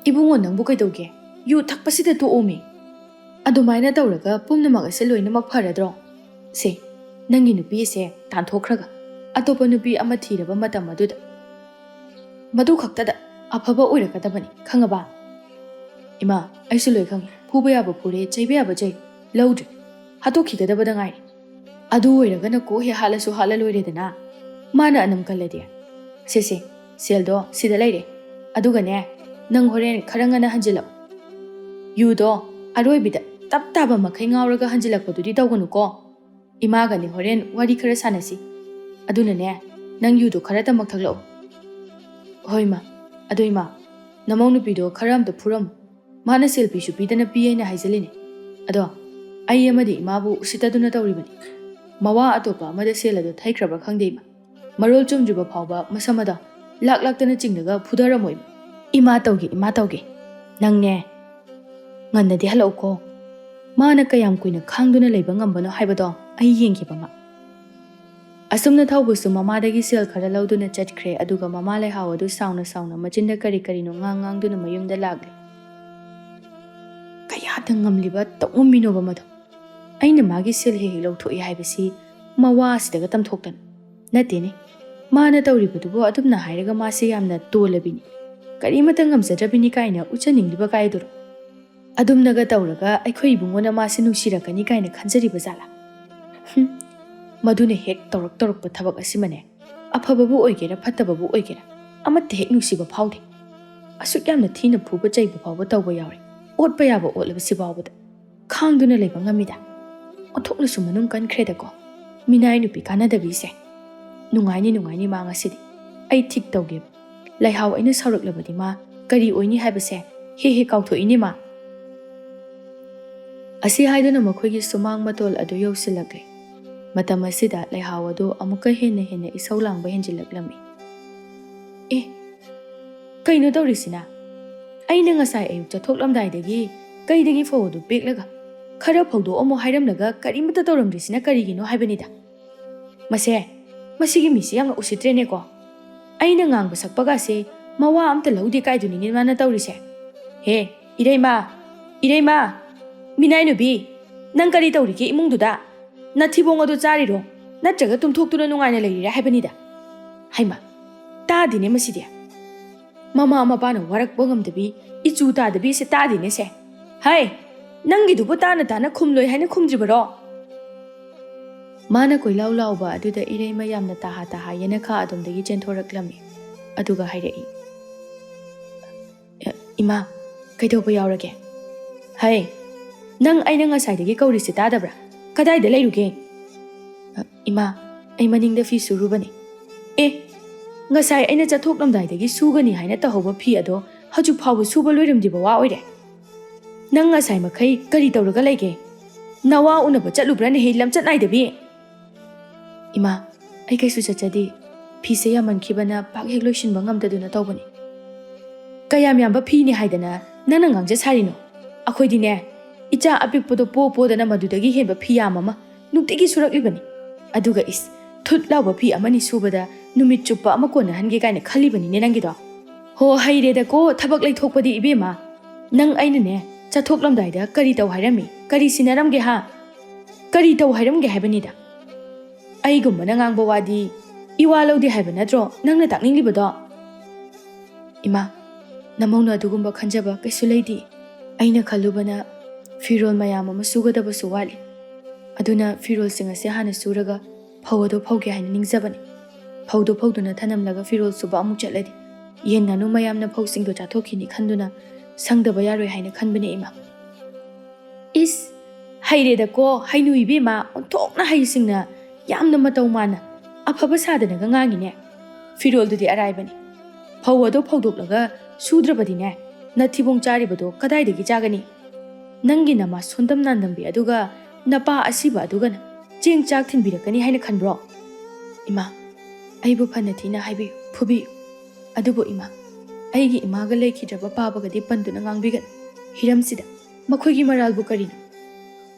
"ꯏꯕꯨꯡꯉꯣ, ꯅꯪꯕꯨ ꯀꯩꯗꯧꯒꯦ? ꯌꯨ ꯊꯛꯄꯁꯤꯗ ꯇꯣꯛꯑꯣꯃꯤ꯫" "ꯑꯗꯨꯃꯥꯏꯅ ꯇꯧꯔꯒ ꯄꯨꯝꯅꯃꯛ ꯑꯁꯦ ꯂꯣꯏꯅꯃꯛ ꯐꯔꯗ꯭ꯔꯣ? ꯁꯦ, ꯅꯪꯒꯤ ꯅꯨꯄꯤ ꯑꯁꯦ ꯇꯥꯟꯊꯣꯛꯈ꯭ꯔꯒ ꯑꯇꯣꯞꯄ ꯅꯨꯄꯤ ꯑꯃ ꯊꯤꯔꯕ ꯃꯇꯝ ꯑꯗꯨꯗ ꯃꯗꯨ ꯈꯛꯇꯗ ꯑꯐꯕ ꯑꯣꯏꯔꯛꯀꯗꯕꯅꯤ, ꯈꯪꯉꯕ?" "ꯏꯃꯥ, ꯑꯩꯁꯨ ꯂꯣꯏ ꯈꯪꯉꯤ꯫ ꯐꯨꯕ ꯌꯥꯕ ꯐꯨꯔꯦ, ꯆꯩꯕ ꯌꯥꯕ ꯆꯩ, ꯂꯧꯗ꯭ꯔꯦ꯫ ꯍꯥꯠꯇꯣꯛꯈꯤꯒꯗꯕꯗ ꯉꯥꯏꯔꯦ꯫ ꯑꯗꯨ ꯑꯣꯏꯔꯒꯅ ꯀꯣꯛ ꯍꯦꯛ ꯍꯥꯠꯂꯁꯨ ꯍꯥꯠꯂ ꯂꯣꯏꯔꯦꯗꯅ, ꯃꯥꯅ ꯑꯅꯝ ꯀꯜꯂꯗꯤ꯫ ꯁꯦ, ꯁꯦ, ꯁꯦꯜꯗꯣ ꯁꯤꯗ ꯂꯩꯔꯦ꯫ ꯑꯗꯨꯒꯅꯦ, ꯅꯪ ꯍꯣꯔꯦꯟ ꯈꯔ ꯉꯟꯅ ꯍꯟꯖꯤꯜꯂꯛꯑꯣ꯫ ꯌꯨꯗꯣ ꯑꯔꯣꯏꯕꯤꯗ ꯇꯞ ꯇꯥꯕ ꯃꯈꯩ ꯉꯥꯎꯔꯒ ꯍꯟꯖꯤꯜꯂꯛꯄꯗꯨꯗꯤ ꯇꯧꯒꯅꯨꯀꯣ꯫ ꯏꯃꯥꯒꯅꯦ ꯍꯣꯔꯦꯟ ꯋꯥꯔꯤ ꯈꯔ ꯁꯥꯟꯅꯁꯤ꯫ ꯑꯗꯨꯅꯅꯦ, ꯅꯪ ꯌꯨꯗꯣ ꯈꯔ ꯇꯃꯛ ꯊꯛꯂꯛꯑꯣ꯫" "ꯍꯣꯏ ꯃꯥ꯫ ꯑꯗꯣ ꯏꯃꯥ, ꯅꯃꯧ ꯅꯨꯄꯤꯗꯣ ꯈꯔ ꯑꯝꯇ ꯐꯨꯔꯝꯃꯨ꯫ ꯃꯥꯅ ꯁꯦꯜ ꯄꯤꯁꯨ ꯄꯤꯗꯅ ꯄꯤ ꯍꯥꯏꯅ ꯍꯥꯏꯖꯜꯂꯤꯅꯦ꯫ ꯑꯗꯣ ꯑꯩ ꯑꯃꯗꯤ ꯏꯃꯥꯕꯨ ꯎꯁꯤꯠꯇꯗꯨꯅ ꯇꯧꯔꯤꯕꯅꯤ꯫ ꯃꯋꯥ ꯑꯇꯣꯞꯄ ꯑꯃꯗ ꯁꯦꯜ ꯑꯗꯨ ꯊꯩꯈ꯭ꯔꯕ ꯈꯪꯗꯦ ꯏꯃꯥ꯫ ꯃꯔꯣꯜ ꯆꯨꯝꯗ꯭ꯔꯤꯕ ꯐꯥꯎꯕ ꯃꯁꯝ ꯑꯗꯣ ꯂꯥꯛ ꯂꯥꯛꯇꯅ ꯆꯤꯡꯂꯒ ꯐꯨꯗꯔꯝꯃꯣꯏ ꯏꯃꯥ꯫" "ꯏꯃꯥ ꯇꯧꯒꯦ, ꯏꯃꯥ ꯇꯧꯒꯦ꯫ ꯅꯪꯅꯦ, ꯉꯟꯅꯗꯤ ꯍꯜꯂꯛꯎꯀꯣ꯫ ꯃꯥꯅ ꯀꯌꯥꯝ ꯀꯨꯏꯅ ꯈꯥꯡꯗꯨꯅ ꯂꯩꯕ ꯉꯝꯕꯅꯣ ꯍꯥꯏꯕꯗꯣ ꯑꯩ ꯌꯦꯡꯒꯦꯕ ꯃꯥ꯫" ꯑꯁꯨꯝꯅ ꯊꯧꯕꯁꯨ ꯃꯃꯥꯗꯒꯤ ꯁꯦꯜ ꯈꯔ ꯂꯧꯗꯨꯅ ꯆꯠꯈ꯭ꯔꯦ, ꯑꯗꯨꯒ ꯃꯃꯥ ꯂꯩꯍꯥꯎ ꯑꯗꯨ ꯁꯥꯎꯅ ꯁꯥꯎꯅ ꯃꯆꯤꯟꯗ ꯀꯔꯤ ꯀꯔꯤꯅꯣ ꯉꯥꯡ ꯉꯥꯡꯗꯨꯅ ꯃꯌꯨꯝꯗ ꯂꯥꯛꯂꯦ꯫ ꯀꯌꯥꯗ ꯉꯝꯂꯤꯕ ꯇꯧꯉꯝꯃꯤꯅꯣꯕ ꯃꯗꯣ? ꯑꯩꯅ ꯃꯥꯒꯤ ꯁꯦꯜ ꯍꯦꯛ ꯍꯦꯛ ꯂꯧꯊꯣꯛꯏ ꯍꯥꯏꯕꯁꯤ ꯃꯋꯥꯁꯤꯗꯒ ꯇꯝꯊꯣꯛꯇꯅ꯫ ꯅꯠꯇꯦꯅꯦ, ꯃꯥꯅ ꯇꯧꯔꯤꯕꯗꯨꯕꯨ ꯑꯗꯨꯝꯅ ꯍꯥꯏꯔꯒ ꯃꯥꯁꯦ ꯌꯥꯝꯅ ꯇꯣꯜꯂꯕꯤꯅꯤ, ꯀꯔꯤꯃꯠꯇ ꯉꯝꯖꯗ꯭ꯔꯕꯤꯅꯤ ꯀꯥꯏꯅ ꯎꯠꯆꯅꯤꯡꯂꯤꯕ ꯀꯥꯏꯗꯨꯔꯣ? ꯑꯗꯨꯝꯅꯒ ꯇꯧꯔꯒ ꯑꯩꯈꯣꯏ ꯏꯕꯨꯡꯉꯣꯅ ꯃꯥꯁꯦ ꯅꯨꯡꯁꯤꯔꯛꯀꯅꯤ ꯀꯥꯏꯅ ꯈꯟꯖꯔꯤꯕ ꯖꯥꯠꯂꯥ? ꯍꯨꯝ, ꯃꯗꯨꯅ ꯍꯦꯛ ꯇꯧꯔꯛ ꯇꯧꯔꯛꯄ ꯊꯕꯛ ꯑꯁꯤꯃꯅꯦ, ꯑꯐꯕꯕꯨ ꯑꯣꯏꯒꯦꯔꯥ ꯐꯠꯇꯕꯕꯨ ꯑꯣꯏꯒꯦꯔꯥ, ꯑꯃꯠꯇ ꯍꯦꯛ ꯅꯨꯡꯁꯤꯕ ꯐꯥꯎꯗꯦ꯫ ꯑꯁꯨꯛ ꯌꯥꯝꯅ ꯊꯤꯅ ꯐꯨꯕ ꯆꯩꯕ ꯐꯥꯎꯕ ꯇꯧꯕ ꯌꯥꯎꯔꯦ꯫ ꯑꯣꯠꯄ ꯌꯥꯕ ꯑꯣꯠꯂꯕꯁꯤ ꯐꯥꯎꯕꯗ ꯈꯥꯡꯗꯨꯅ ꯂꯩꯕ ꯉꯝꯃꯤꯗ꯫ ꯑꯣꯟꯊꯣꯛꯅꯁꯨ ꯃꯅꯨꯡ ꯀꯟꯈ꯭ꯔꯦꯗꯀꯣ, ꯃꯤꯅꯥꯏ ꯅꯨꯄꯤ ꯀꯥꯟꯅꯗꯕꯤꯁꯦ꯫ ꯅꯨꯡꯉꯥꯏꯅꯤ, ꯅꯨꯡꯉꯥꯏꯅꯤ ꯃꯥ ꯉꯁꯤꯗꯤ꯫ ꯑꯩ ꯊꯤꯛ ꯇꯧꯒꯦꯕ꯫ ꯂꯩꯍꯥꯎ ꯑꯩꯅ ꯁꯥꯎꯔꯛꯂꯕꯗꯤ ꯃꯥ ꯀꯔꯤ ꯑꯣꯏꯅꯤ ꯍꯥꯏꯕꯁꯦ ꯍꯦꯛ ꯍꯦꯛ ꯀꯥꯎꯊꯣꯛꯏꯅꯦ, ꯃꯥ꯫ ꯑꯁꯤ ꯍꯥꯏꯗꯨꯅ ꯃꯈꯣꯏꯒꯤ ꯁꯨꯃꯥꯡ ꯃꯇꯣꯜ ꯑꯗꯨ ꯌꯧꯁꯤꯜꯂꯛꯂꯦ꯫ ꯃꯇꯝ ꯑꯁꯤꯗ ꯂꯩꯍꯥꯎ ꯑꯗꯨ ꯑꯃꯨꯛꯀ ꯍꯦꯟꯅ ꯍꯦꯟꯅ ꯏꯁꯧ ꯂꯥꯡꯕ ꯍꯦꯟꯖꯤꯜꯂꯛꯂꯝꯃꯤ꯫ ꯑꯦ, ꯀꯩꯅꯣ ꯇꯧꯔꯤꯁꯤꯅ? ꯑꯩꯅ ꯉꯁꯥꯏ ꯑꯌꯨꯛ ꯆꯠꯊꯣꯛꯂꯝꯗꯥꯏꯗꯒꯤ ꯀꯩꯗꯒꯤ ꯐꯧ ꯑꯗꯨ ꯄꯦꯛꯂꯒ ꯈꯔ ꯐꯧꯗꯣꯛꯑꯝꯃꯣ ꯍꯥꯏꯔꯝꯂꯒ ꯀꯔꯤꯃꯠꯇ ꯇꯧꯔꯝꯗ꯭ꯔꯤꯁꯤꯅ ꯀꯔꯤꯒꯤꯅꯣ ꯍꯥꯏꯕꯅꯤꯗ꯫ ꯃꯁꯦ, ꯃꯁꯤꯒꯤ ꯃꯤꯁꯤ ꯌꯥꯝꯅ ꯎꯁꯤꯠꯇ꯭ꯔꯦꯅꯦꯀꯣ꯫ ꯑꯩꯅ ꯉꯥꯡꯕ ꯁꯛꯄꯒꯁꯦ ꯃꯋꯥ ꯑꯝꯇ ꯂꯧꯗꯦ ꯀꯥꯏꯗꯨꯅꯤꯅꯦ ꯃꯥꯅ ꯇꯧꯔꯤꯁꯦ꯫ ꯍꯦ, ꯏꯔꯩꯃ, ꯏꯔꯩꯃ, ꯃꯤꯅꯥꯏ ꯅꯨꯕꯤ, ꯅꯪ ꯀꯔꯤ ꯇꯧꯔꯤꯒꯦ ꯏꯃꯨꯡꯗꯨꯗ? ꯅꯊꯤꯕꯣꯡ ꯑꯗꯨ ꯆꯥꯔꯤꯔꯣ? ꯅꯠꯇ꯭ꯔꯒ ꯇꯨꯝꯊꯣꯛꯇꯨꯅ ꯅꯨꯡꯉꯥꯏꯅ ꯂꯩꯔꯤꯔꯥ ꯍꯥꯏꯕꯅꯤꯗ꯫ ꯍꯩꯃ, ꯇꯥꯗꯦꯅꯦ ꯃꯁꯤꯗꯤ꯫ ꯃꯃꯥ ꯃꯄꯥꯅ ꯋꯥꯔꯛꯄ ꯉꯝꯗꯕꯤ, ꯏꯆꯨ ꯇꯥꯗꯕꯤꯁꯦ ꯇꯥꯗꯦꯅꯦ ꯁꯦ꯫ ꯍꯥꯏ, ꯅꯪꯒꯤꯗꯨꯕꯨ ꯇꯥꯅ ꯇꯥꯅ ꯈꯨꯝꯂꯣꯏ ꯍꯥꯏꯅ ꯈꯨꯝꯗ꯭ꯔꯤꯕꯔꯣ? ꯃꯥꯅ ꯀꯣꯏꯂꯥꯎ ꯂꯥꯎꯕ ꯑꯗꯨꯗ ꯏꯔꯩꯃ ꯌꯥꯝꯅ ꯇꯥꯍꯥ ꯇꯥꯍꯥ ꯌꯦꯅꯈꯥ ꯑꯗꯣꯝꯗꯒꯤ ꯆꯦꯟꯊꯣꯔꯛꯂꯝꯃꯤ꯫ ꯑꯗꯨꯒ ꯍꯥꯏꯔꯛꯏ, "ꯑ, ꯏꯃꯥ, ꯀꯩꯗꯧꯕ ꯌꯥꯎꯔꯒꯦ? ꯍꯩ, ꯅꯪ ꯑꯩꯅ ꯉꯁꯥꯏꯗꯒꯤ ꯀꯧꯔꯤꯁꯦ ꯇꯥꯗꯕ꯭ꯔꯥ? ꯀꯗꯥꯏꯗ ꯂꯩꯔꯨꯒꯦ?" "ꯑ, ꯏꯃꯥ, ꯑꯩ ꯃꯅꯤꯡꯗ ꯐꯤ ꯁꯨꯔꯨꯕꯅꯤ꯫" "ꯑꯦ, ꯉꯁꯥꯏ ꯑꯩꯅ ꯆꯠꯊꯣꯛꯂꯝꯗꯥꯏꯗꯒꯤ ꯁꯨꯒꯅꯤ ꯍꯥꯏꯅ ꯇꯧꯍꯧꯕ ꯐꯤ ꯑꯗꯣ ꯍꯧꯖꯤꯛ ꯐꯥꯎꯕ ꯁꯨꯕ ꯂꯣꯏꯔꯝꯗ꯭ꯔꯤꯕ ꯋꯥ ꯑꯣꯏꯔꯦ꯫ ꯅꯪ ꯉꯁꯥꯏ ꯃꯈꯩ ꯀꯔꯤ ꯇꯧꯔꯒ ꯂꯩꯒꯦ? ꯅꯋꯥ ꯎꯅꯕ ꯆꯠꯂꯨꯕ꯭ꯔꯥꯅꯦꯍꯦ, ꯂꯝꯆꯠ ꯅꯥꯏꯗꯕꯤ?" "ꯏꯃꯥ, ꯑꯩ ꯀꯩꯁꯨ ꯆꯠꯆꯗꯦ꯫ ꯐꯤꯁꯦ ꯌꯥꯝꯃꯟꯈꯤꯕꯅ ꯄꯥꯛ ꯍꯦꯛ ꯂꯣꯏꯁꯤꯟꯕ ꯉꯝꯗꯗꯨꯅ ꯇꯧꯕꯅꯤ꯫" "ꯀꯌꯥꯝ ꯌꯥꯝꯕ ꯐꯤꯅꯤ ꯍꯥꯏꯗꯅ ꯅꯪꯅ ꯉꯥꯡꯖ ꯁꯥꯔꯤꯅꯣ? ꯑꯩꯈꯣꯏꯗꯤꯅꯦ, ꯏꯆꯥ ꯑꯄꯤꯛꯄꯗꯣ ꯄꯣ ꯄꯣꯗꯅ ꯃꯗꯨꯗꯒꯤ ꯍꯦꯟꯕ ꯐꯤ ꯌꯥꯝ ꯑꯃ ꯅꯨꯡꯇꯤꯒꯤ ꯁꯨꯔꯛꯂꯤꯕꯅꯤ꯫ ꯑꯗꯨꯒ ꯏꯁ, ꯊꯨꯠ ꯂꯥꯎꯕ ꯐꯤ ꯑꯃꯅꯤ ꯁꯨꯕꯗ ꯅꯨꯃꯤꯠ ꯆꯨꯞꯄ ꯑꯃ ꯀꯣꯟꯅꯍꯟꯒꯦ ꯀꯥꯏꯅ ꯈꯜꯂꯤꯕꯅꯤꯅꯦ ꯅꯪꯒꯤꯗꯣ꯫ ꯍꯣ, ꯍꯩꯔꯦꯗꯀꯣ ꯊꯕꯛ ꯂꯩꯊꯣꯛꯄꯗꯤ ꯏꯕꯦꯝꯃ꯫ ꯅꯪ ꯑꯩꯅꯅꯦ ꯆꯠꯊꯣꯛꯂꯝꯗꯥꯏꯗ ꯀꯔꯤ ꯇꯧ ꯍꯥꯏꯔꯝꯃꯤ? ꯀꯔꯤ ꯁꯤꯟꯅꯔꯝꯒꯦ ꯍꯥ? ꯀꯔꯤ ꯇꯧ ꯍꯥꯏꯔꯝꯒꯦ ꯍꯥꯏꯕꯅꯤꯗ꯫ ꯑꯩꯒꯨꯝꯕꯅ ꯉꯥꯡꯕ ꯋꯥꯗꯤ ꯏꯋꯥ ꯂꯧꯗꯦ ꯍꯥꯏꯕ ꯅꯠꯇ꯭ꯔꯣ ꯅꯪꯅ ꯇꯥꯛꯅꯤꯡꯂꯤꯕꯗꯣ?" "ꯏꯃꯥ, ꯅꯃꯧꯅ ꯑꯗꯨꯒꯨꯝꯕ ꯈꯟꯖꯕ ꯀꯩꯁꯨ ꯂꯩꯇꯦ꯫ ꯑꯩꯅ ꯈꯜꯂꯨꯕꯅ ꯐꯤꯔꯣꯜ ꯃꯌꯥꯝ ꯑꯃ ꯁꯨꯒꯗꯕꯁꯨ ꯋꯥꯠꯂꯤ꯫ ꯑꯗꯨꯅ ꯐꯤꯔꯣꯜꯁꯤꯡ ꯑꯁꯦ ꯍꯥꯟꯅ ꯁꯨꯔꯒ ꯐꯧ ꯑꯗꯨ ꯐꯧꯒꯦ ꯍꯥꯏꯅ ꯅꯤꯡꯖꯕꯅꯤ꯫ ꯐꯧꯗꯨ ꯐꯧꯗꯨꯅ ꯊꯅꯝꯂꯒ ꯐꯤꯔꯣꯜ ꯁꯨꯕ ꯑꯃꯨꯛ ꯆꯠꯂꯗꯤ ꯌꯦꯟ ꯉꯥꯅꯨ ꯃꯌꯥꯝꯅ ꯐꯧꯁꯤꯡꯗꯣ ꯆꯥꯊꯣꯛꯈꯤꯅꯤ ꯈꯟꯗꯨꯅ ꯁꯪꯗꯕ ꯌꯥꯔꯣꯏ ꯍꯥꯏꯅ ꯈꯟꯕꯅꯦ ꯏꯃꯥ꯫" "ꯏꯁ, ꯍꯩꯔꯦꯗꯀꯣ, ꯍꯩꯅꯨ ꯏꯕꯦꯝꯃ, ꯑꯣꯟꯊꯣꯛꯅ ꯍꯩꯁꯤꯡꯅ ꯌꯥꯝꯅ ꯃꯇꯧ ꯃꯥꯟꯅ ꯑꯐꯕ ꯁꯥꯗꯅꯒ ꯉꯥꯡꯉꯤꯅꯦ꯫ ꯐꯤꯔꯣꯜꯗꯨꯗꯤ ꯑꯔꯥꯏꯕꯅꯤ꯫ ꯐꯧ ꯑꯗꯣ ꯐꯧꯗꯣꯛꯂꯒ ꯁꯨꯗ꯭ꯔꯕꯗꯤꯅꯦ, ꯅꯊꯤꯕꯣꯡ ꯆꯥꯔꯤꯕꯗꯣ ꯀꯗꯥꯏꯗꯒꯤ ꯆꯥꯒꯅꯤ? ꯅꯪꯒꯤ ꯅꯃꯥ ꯁꯣꯟꯗꯝ ꯅꯥꯟꯗꯝꯕꯤ ꯑꯗꯨꯒ ꯅꯄꯥ ꯑꯁꯤꯕ ꯑꯗꯨꯒꯅ ꯆꯦꯡ ꯆꯥꯛ ꯊꯤꯟꯕꯤꯔꯛꯀꯅꯤ ꯍꯥꯏꯅ ꯈꯟꯕ꯭ꯔꯣ? ꯏꯃꯥ, ꯑꯩꯕꯨ ꯐꯅ ꯊꯤꯅ ꯍꯥꯏꯕꯤꯌꯨ, ꯐꯨꯕꯤꯌꯨ꯫ ꯑꯗꯨꯕꯨ ꯏꯃꯥ, ꯑꯩꯒꯤ ꯏꯃꯥꯒ ꯂꯩꯈꯤꯗ꯭ꯔꯕ ꯄꯥꯕꯒꯗꯤ ꯄꯟꯗꯨꯅ ꯉꯥꯡꯕꯤꯒꯅꯨ꯫ ꯍꯤꯔꯝꯁꯤꯗ ꯃꯈꯣꯏꯒꯤ ꯃꯔꯥꯜꯕꯨ ꯀꯔꯤꯅꯣ?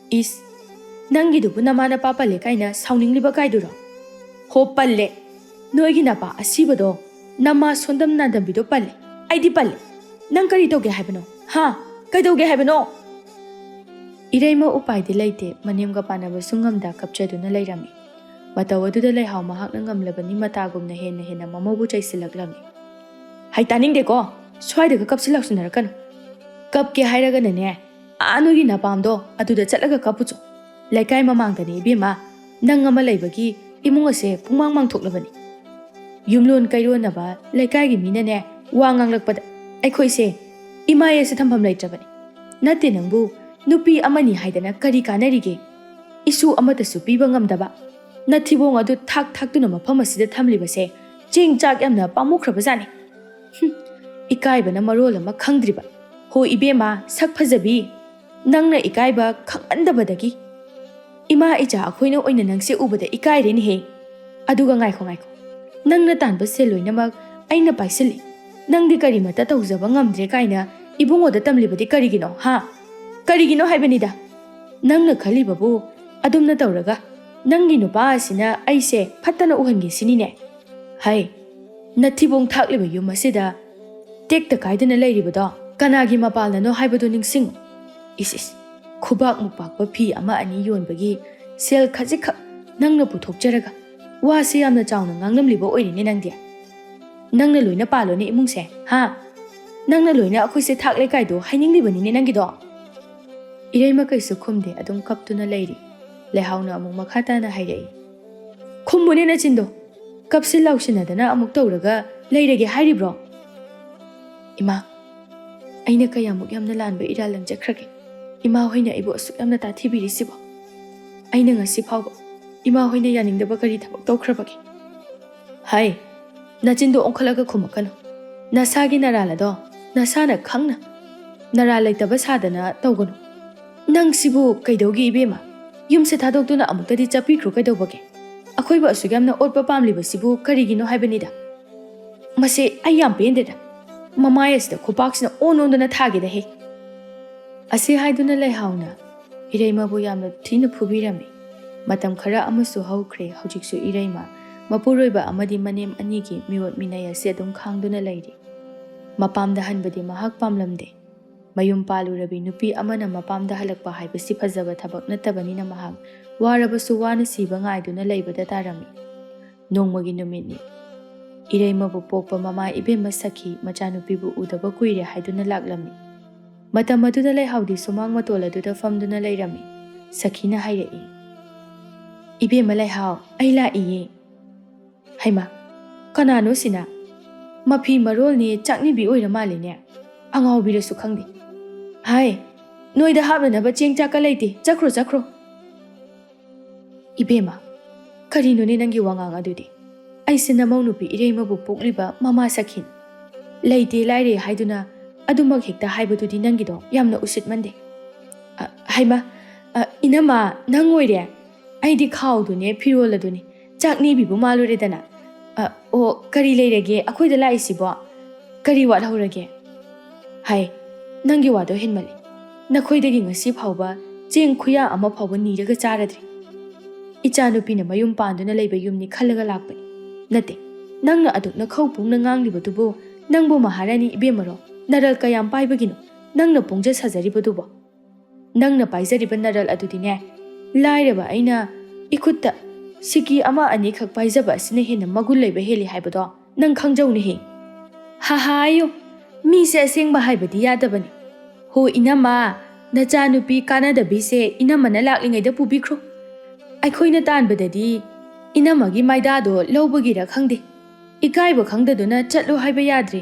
ꯏꯁ, ꯅꯪꯒꯤꯗꯨꯕꯨ ꯅꯃꯥ ꯅꯄꯥ ꯄꯜꯂꯦ ꯀꯥꯏꯅ ꯁꯥꯎꯅꯤꯡꯂꯤꯕ ꯀꯥꯏꯗꯨꯔꯣ? ꯍꯣ, ꯄꯜꯂꯦ꯫ ꯅꯣꯏꯒꯤ ꯅꯄꯥ ꯑꯁꯤꯕꯗꯣ, ꯅꯃꯥ ꯁꯣꯟꯗꯝ ꯅꯥꯟꯗꯝꯕꯤꯗꯣ ꯄꯜꯂꯦ꯫ ꯑꯩꯗꯤ ꯄꯜꯂꯦ꯫ ꯅꯪ ꯀꯔꯤ ꯇꯧꯒꯦ ꯍꯥꯏꯕꯅꯣ? ꯍꯥ? ꯀꯩꯗꯧꯒꯦ ꯍꯥꯏꯕꯅꯣ? ꯏꯔꯩꯃ ꯎꯄꯥꯏꯗꯤ ꯂꯩꯇꯦ, ꯃꯅꯦꯝꯒ ꯄꯥꯟꯅꯕꯁꯨ ꯉꯝꯗ ꯀꯞꯆꯗꯨꯅ ꯂꯩꯔꯝꯃꯤ꯫ ꯃꯇꯧ ꯑꯗꯨꯗ ꯂꯩꯍꯥꯎ ꯃꯍꯥꯛꯅ ꯉꯝꯂꯕꯅꯤ, ꯃꯇꯥꯒꯨꯝꯅ ꯍꯦꯟꯅ ꯍꯦꯟꯅ ꯃꯃꯧꯕꯨ ꯆꯩꯁꯤꯜꯂꯛꯂꯝꯃꯤ꯫ ꯍꯩ, ꯇꯥꯅꯤꯡꯗꯦꯀꯣ, ꯁ꯭ꯋꯥꯏꯗꯒ ꯀꯞꯁꯤꯜ ꯂꯥꯎꯁꯤꯟꯅꯔꯛꯀꯅꯨ꯫ ꯀꯞꯀꯦ ꯍꯥꯏꯔꯒꯅꯅꯦ, ꯑꯥ ꯅꯣꯏꯒꯤ ꯅꯄꯥꯝꯗꯣ ꯑꯗꯨꯗ ꯆꯠꯂꯒ ꯀꯞꯄꯨꯆꯣ꯫ ꯂꯩꯀꯥꯏ ꯃꯃꯥꯡꯗꯅꯦ ꯏꯕꯦꯝꯃ, ꯅꯪ ꯑꯃ ꯂꯩꯕꯒꯤ ꯏꯃꯨꯡ ꯑꯁꯦ ꯄꯨꯡꯃꯥꯡ ꯃꯥꯡꯊꯣꯛꯂꯕꯅꯤ꯫ ꯌꯨꯝꯂꯣꯟ ꯀꯩꯔꯣꯟꯅꯕ ꯂꯩꯀꯥꯏꯒꯤ ꯃꯤꯅꯅꯦ ꯋꯥ ꯉꯥꯡꯂꯛꯄꯗ ꯑꯩꯈꯣꯏꯁꯦ ꯏꯃꯥ ꯑꯁꯦ ꯊꯝꯐꯝ ꯂꯩꯇ꯭ꯔꯕꯅꯤ꯫ ꯅꯠꯇꯦ ꯅꯪꯕꯨ, ꯅꯨꯄꯤ ꯑꯃꯅꯤ ꯍꯥꯏꯗꯅ ꯀꯔꯤ ꯀꯥꯟꯅꯔꯤꯒꯦ? ꯏꯁꯨ ꯑꯃꯠꯇꯁꯨ ꯄꯤꯕ ꯉꯝꯗꯕ, ꯅꯊꯤꯕꯣꯡ ꯑꯗꯨ ꯊꯥꯛ ꯊꯥꯛꯇꯨꯅ ꯃꯐꯝ ꯑꯁꯤꯗ ꯊꯝꯂꯤꯕꯁꯦ ꯆꯦꯡ ꯆꯥꯛ ꯌꯥꯝꯅ ꯄꯥꯝꯃꯨꯈ꯭ꯔꯕꯖꯥꯠꯅꯤ꯫ ꯍꯨꯝ, ꯏꯀꯥꯏꯕꯅ ꯃꯔꯣꯜ ꯑꯃ ꯈꯪꯗ꯭ꯔꯤꯕ꯫ ꯍꯣ ꯏꯕꯦꯝꯃ, ꯁꯛ ꯐꯖꯕꯤ, ꯅꯪꯅ ꯏꯀꯥꯏꯕ ꯈꯪꯃꯟꯗꯕꯗꯒꯤ ꯏꯃꯥ ꯏꯆꯥ ꯑꯩꯈꯣꯏꯅ ꯑꯣꯏꯅ ꯅꯪꯁꯦ ꯎꯕꯗ ꯏꯀꯥꯏꯔꯦꯅꯦꯍꯦ꯫ ꯑꯗꯨꯒ ꯉꯥꯏꯈꯣ, ꯉꯥꯏꯈꯣ, ꯅꯪꯅ ꯇꯥꯟꯕ ꯁꯦꯜ ꯂꯣꯏꯅꯃꯛ ꯑꯩꯅ ꯄꯥꯏꯁꯤꯜꯂꯤ꯫ ꯅꯪꯗꯤ ꯀꯔꯤꯃꯠꯇ ꯇꯧꯖꯕ ꯉꯝꯗ꯭ꯔꯦ ꯀꯥꯏꯅ ꯏꯕꯨꯡꯉꯣꯗ ꯇꯝꯂꯤꯕꯗꯤ ꯀꯔꯤꯒꯤꯅꯣ, ꯍꯥ? ꯀꯔꯤꯒꯤꯅꯣ ꯍꯥꯏꯕꯅꯤꯗ꯫ ꯅꯪꯅ ꯈꯜꯂꯤꯕꯕꯨ ꯑꯗꯨꯝꯅ ꯇꯧꯔꯒ ꯅꯪꯒꯤ ꯅꯨꯄꯥ ꯑꯁꯤꯅ ꯑꯩꯁꯦ ꯐꯠꯇꯅ ꯎꯍꯟꯒꯦ ꯁꯤꯅꯤꯅꯦ꯫ ꯍꯩ, ꯅꯊꯤꯕꯣꯡ ꯊꯥꯛꯂꯤꯕ ꯌꯨꯝ ꯑꯁꯤꯗ ꯇꯦꯛꯇ ꯀꯥꯏꯗꯅ ꯂꯩꯔꯤꯕꯗꯣ ꯀꯅꯥꯒꯤ ꯃꯄꯥꯜꯅꯅꯣ ꯍꯥꯏꯕꯗꯨ ꯅꯤꯡꯁꯤꯡꯉꯨ꯫ ꯏꯁ ꯏꯁ, ꯈꯨꯕꯥꯛ ꯃꯨꯛꯄꯥꯛꯄ ꯐꯤ ꯑꯃ ꯑꯅꯤ ꯌꯣꯟꯕꯒꯤ ꯁꯦꯜ ꯈꯖꯤꯛꯈꯛ ꯅꯪꯅ ꯄꯨꯊꯣꯛꯆꯔꯒ ꯋꯥꯁꯦ ꯌꯥꯝꯅ ꯆꯥꯎꯅ ꯉꯥꯡꯂꯝꯂꯤꯕ ꯑꯣꯏꯔꯤꯅꯦ ꯅꯪꯗꯤ꯫ ꯅꯪꯅ ꯂꯣꯏꯅ ꯄꯥꯜꯂꯣꯅꯦ ꯏꯃꯨꯡꯁꯦ, ꯍꯥ? ꯅꯪꯅ ꯂꯣꯏꯅ ꯑꯩꯈꯣꯏꯁꯦ ꯊꯥꯛ ꯂꯩꯀꯥꯏꯗꯣ ꯍꯥꯏꯅꯤꯡꯂꯤꯕꯅꯤꯅꯦ ꯅꯪꯒꯤꯗꯣ꯫ ꯏꯔꯩꯃ ꯀꯩꯁꯨ ꯈꯨꯝꯗꯦ, ꯑꯗꯨꯝ ꯀꯞꯇꯨꯅ ꯂꯩꯔꯤ꯫ ꯂꯩꯍꯥꯎꯅ ꯑꯃꯨꯛ ꯃꯈꯥ ꯇꯥꯅ ꯍꯥꯏꯔꯛꯏ, "ꯈꯨꯝꯃꯨꯅꯦ ꯅꯆꯤꯟꯗꯣ꯫ ꯀꯞꯁꯤꯟ ꯂꯥꯎꯁꯤꯟꯅꯗꯅ ꯑꯃꯨꯛ ꯇꯧꯔꯒ ꯂꯩꯔꯒꯦ ꯍꯥꯏꯔꯤꯕ꯭ꯔꯣ?" "ꯏꯃꯥ, ꯑꯩꯅ ꯀꯌꯥꯃꯨꯛ ꯌꯥꯝꯅ ꯂꯥꯟꯕ ꯏꯔꯥꯜ ꯂꯪꯖꯈ꯭ꯔꯒꯦ? ꯏꯃꯥ ꯍꯣꯏꯅ ꯑꯩꯕꯨ ꯑꯁꯨꯛ ꯌꯥꯝꯅ ꯇꯥꯊꯤꯕꯤꯔꯤꯁꯤꯕꯣ? ꯑꯩꯅ ꯉꯁꯤ ꯐꯥꯎꯕ ꯏꯃꯥ ꯍꯣꯏꯅ ꯌꯥꯅꯤꯡꯗꯕ ꯀꯔꯤ ꯊꯕꯛ ꯇꯧꯈ꯭ꯔꯕꯒꯦ?" "ꯍꯥꯏ, ꯅꯆꯤꯟꯗꯣ ꯑꯣꯟꯈꯠꯂꯒ ꯈꯨꯝꯃꯛꯀꯅꯨ꯫ ꯅꯁꯥꯒꯤ ꯅꯔꯥꯜ ꯑꯗꯣ ꯅꯁꯥꯅ ꯈꯪꯅ ꯅꯔꯥꯜ ꯂꯩꯇꯕ ꯁꯥꯗꯅ ꯇꯧꯒꯅꯨ꯫ ꯅꯪꯁꯤꯕꯨ ꯀꯩꯗꯧꯒꯦ ꯏꯕꯦꯝꯃ? ꯌꯨꯝꯁꯦ ꯊꯥꯗꯣꯛꯇꯨꯅ ꯑꯃꯨꯛꯇꯗꯤ ꯆꯠꯄꯤꯈ꯭ꯔꯣ ꯀꯩꯗꯧꯕꯒꯦ? ꯑꯩꯈꯣꯏꯕꯨ ꯑꯁꯨꯛ ꯌꯥꯝꯅ ꯑꯣꯠꯄ ꯄꯥꯝꯂꯤꯕꯁꯤꯕꯨ ꯀꯔꯤꯒꯤꯅꯣ ꯍꯥꯏꯕꯅꯤꯗ꯫ ꯃꯁꯤ ꯑꯩ ꯌꯥꯝ ꯄꯦꯟꯗꯦꯗ꯫ ꯃꯃꯥꯏ ꯑꯁꯤꯗ ꯈꯨꯄꯥꯛꯁꯤꯅ ꯑꯣꯟ ꯑꯣꯟꯗꯨꯅ ꯊꯥꯒꯦꯗ ꯍꯦ꯫ ꯑꯁꯤ ꯍꯥꯏꯗꯨꯅ ꯂꯩꯍꯥꯎꯅ ꯏꯔꯩꯃꯕꯨ ꯌꯥꯝꯅ ꯊꯤꯅ ꯐꯨꯕꯤꯔꯝꯃꯤ꯫ ꯃꯇꯝ ꯈꯔ ꯑꯃꯁꯨ ꯍꯧꯈ꯭ꯔꯦ꯫ ꯍꯧꯖꯤꯛꯁꯨ ꯏꯔꯩꯃ ꯃꯄꯨꯔꯣꯏꯕ ꯑꯃꯗꯤ ꯃꯅꯦꯝ ꯑꯅꯤꯒꯤ ꯃꯤꯑꯣꯠ ꯃꯤꯅꯩ ꯑꯁꯤ ꯑꯗꯨꯝ ꯈꯥꯡꯗꯨꯅ ꯂꯩꯔꯤ꯫ ꯃꯄꯥꯝꯗ ꯍꯟꯕꯗꯤ ꯃꯍꯥꯛ ꯄꯥꯝꯂꯝꯗꯦ꯫ ꯃꯌꯨꯝ ꯄꯥꯜꯂꯨꯔꯕꯤ ꯅꯨꯄꯤ ꯑꯃꯅ ꯃꯄꯥꯝꯗ ꯍꯜꯂꯛꯄ ꯍꯥꯏꯕꯁꯤ ꯐꯖꯕ ꯊꯕꯛ ꯅꯠꯇꯕꯅꯤꯅ ꯃꯍꯥꯛ ꯋꯥꯔꯕꯁꯨ ꯋꯥꯅ ꯁꯤꯕ ꯉꯥꯏꯗꯨꯅ ꯂꯩꯕꯗ ꯇꯥꯔꯝꯃꯤ꯫ ꯅꯣꯡꯃꯒꯤ ꯅꯨꯃꯤꯠꯅꯤ꯫ ꯏꯔꯩꯃꯕꯨ ꯄꯣꯛꯄ ꯃꯃꯥ ꯏꯕꯦꯝꯃ ꯁꯈꯤ ꯃꯆꯥꯅꯨꯄꯤꯕꯨ ꯎꯗꯕ ꯀꯨꯏꯔꯦ ꯍꯥꯏꯗꯨꯅ ꯂꯥꯛꯂꯝꯃꯤ꯫ ꯃꯇꯝ ꯑꯗꯨꯗ ꯂꯩꯍꯥꯎꯗꯤ ꯁꯨꯃꯥꯡ ꯃꯇꯣꯜ ꯑꯗꯨꯗ ꯐꯝꯗꯨꯅ ꯂꯩꯔꯝꯃꯤ꯫ ꯁꯈꯤꯅ ꯍꯥꯏꯔꯛꯏ, "ꯏꯕꯦꯝꯃ ꯂꯩꯍꯥꯎ, ꯑꯩ ꯂꯥꯛꯏꯌꯦ꯫" "ꯍꯩꯃꯥ, ꯀꯅꯥꯅꯣ ꯁꯤꯅ? ꯃꯐꯤ ꯃꯔꯣꯜꯅꯦ, ꯆꯥꯛꯅꯤꯕꯤ ꯑꯣꯏꯔ ꯃꯥꯜꯂꯦꯅꯦ꯫ ꯑꯉꯥꯎꯕꯤꯔꯁꯨ ꯈꯪꯗꯦ꯫ ꯍꯥꯏ, ꯅꯣꯏꯗ ꯍꯥꯞꯅꯅꯕ ꯆꯦꯡ ꯆꯥꯛꯀ ꯂꯩꯇꯦ, ꯆꯠꯈ꯭ꯔꯣ, ꯆꯠꯈ꯭ꯔꯣ꯫" "ꯏꯕꯦꯝꯃ, ꯀꯔꯤꯅꯣꯅꯦ ꯅꯪꯒꯤ ꯋꯥꯉꯥꯡ ꯑꯗꯨꯗꯤ? ꯑꯩꯁꯦ ꯅꯃꯧ ꯅꯨꯄꯤ ꯏꯔꯩꯃꯕꯨ ꯄꯣꯛꯂꯤꯕ ꯃꯃꯥ ꯁꯈꯤꯅꯤ꯫ ꯂꯩꯇꯦ ꯂꯥꯏꯔꯦ ꯍꯥꯏꯗꯨꯅ ꯑꯗꯨꯃꯛ ꯍꯦꯛꯇ ꯍꯥꯏꯕꯗꯨꯗꯤ ꯅꯪꯒꯤꯗꯣ ꯌꯥꯝꯅ ꯎꯁꯤꯠꯃꯟꯗꯦ꯫" "ꯑ, ꯍꯩꯃꯥ, ꯑ, ꯏꯅꯝꯃ, ꯅꯪ ꯑꯣꯏꯔꯦ? ꯑꯩꯗꯤ ꯈꯥꯎꯗꯨꯅꯦ, ꯐꯤꯔꯣꯜ ꯑꯗꯨꯅꯦ, ꯆꯥꯛꯅꯤꯕꯤꯕꯨ ꯃꯥꯜꯂꯨꯔꯦꯗꯅ꯫ ꯑ, ꯑꯣ, ꯀꯔꯤ ꯂꯩꯔꯒꯦ ꯑꯩꯈꯣꯏꯗ ꯂꯥꯛꯏꯁꯤꯕꯣ? ꯀꯔꯤ ꯋꯥꯠꯍꯧꯔꯒꯦ? ꯍꯥꯏ, ꯅꯪꯒꯤ ꯋꯥꯗꯣ ꯍꯦꯟꯃꯜꯂꯤ꯫ ꯅꯈꯣꯏꯗꯒꯤ ꯉꯁꯤ ꯐꯥꯎꯕ ꯆꯦꯡ ꯈꯨꯌꯥ ꯑꯃ ꯐꯥꯎꯕ ꯅꯤꯔꯒ ꯆꯥꯔꯗ꯭ꯔꯤ꯫ ꯏꯆꯥꯅꯨꯄꯤꯅ ꯃꯌꯨꯝ ꯄꯥꯟꯗꯨꯅ ꯂꯩꯕ ꯌꯨꯝꯅꯤ ꯈꯜꯂꯒ ꯂꯥꯛꯄꯅꯤ꯫ ꯅꯠꯇꯦ, ꯅꯪꯅ ꯑꯗꯨꯛꯅ ꯈꯧ ꯄꯨꯡꯅ ꯉꯥꯡꯂꯤꯕꯗꯨꯕꯨ ꯅꯪꯕꯨ ꯃꯍꯥꯔꯥꯅꯤ ꯏꯕꯦꯝꯃꯔꯣ? ꯅꯔꯜ ꯀꯌꯥꯝ ꯄꯥꯏꯕꯒꯤꯅꯣ ꯅꯪꯅ ꯄꯨꯡꯖ ꯁꯥꯖꯔꯤꯕꯗꯨꯕꯣ? ꯅꯪꯅ ꯄꯥꯏꯖꯔꯤꯕ ꯅꯔꯜ ꯑꯗꯨꯗꯤꯅꯦ, ꯂꯥꯏꯔꯕ ꯑꯩꯅ ꯏꯈꯨꯠꯇ ꯁꯤꯀꯤ ꯑꯃ ꯑꯅꯤꯈꯛ ꯄꯥꯏꯖꯕ ꯑꯁꯤꯅ ꯍꯦꯟꯅ ꯃꯒꯨꯟ ꯂꯩꯕ ꯍꯦꯜꯂꯤ ꯍꯥꯏꯕꯗꯣ ꯅꯪ ꯈꯪꯖꯧꯅꯦꯍꯦ꯫" "ꯍꯥꯍꯥꯌꯨ, ꯃꯤꯁꯦ ꯑꯁꯦꯡꯕ ꯍꯥꯏꯕꯗꯤ ꯌꯥꯗꯕꯅꯤ꯫ ꯍꯣ ꯏꯅꯝꯃ, ꯅꯆꯥꯅꯨꯄꯤ ꯀꯥꯟꯅꯗꯕꯤꯁꯦ ꯏꯅꯝꯃꯅ ꯂꯥꯛꯂꯤꯉꯩꯗ ꯄꯨꯕꯤꯈ꯭ꯔꯣ꯫ ꯑꯩꯈꯣꯏꯅ ꯇꯥꯟꯕꯗꯗꯤ ꯏꯅꯝꯃꯒꯤ ꯃꯥꯏꯗꯥꯗꯣ ꯂꯧꯕꯒꯤꯔ ꯈꯪꯗꯦ, ꯏꯀꯥꯏꯕ ꯈꯪꯗꯗꯨꯅ ꯆꯠꯂꯣ ꯍꯥꯏꯕ ꯌꯥꯗ꯭ꯔꯦ꯫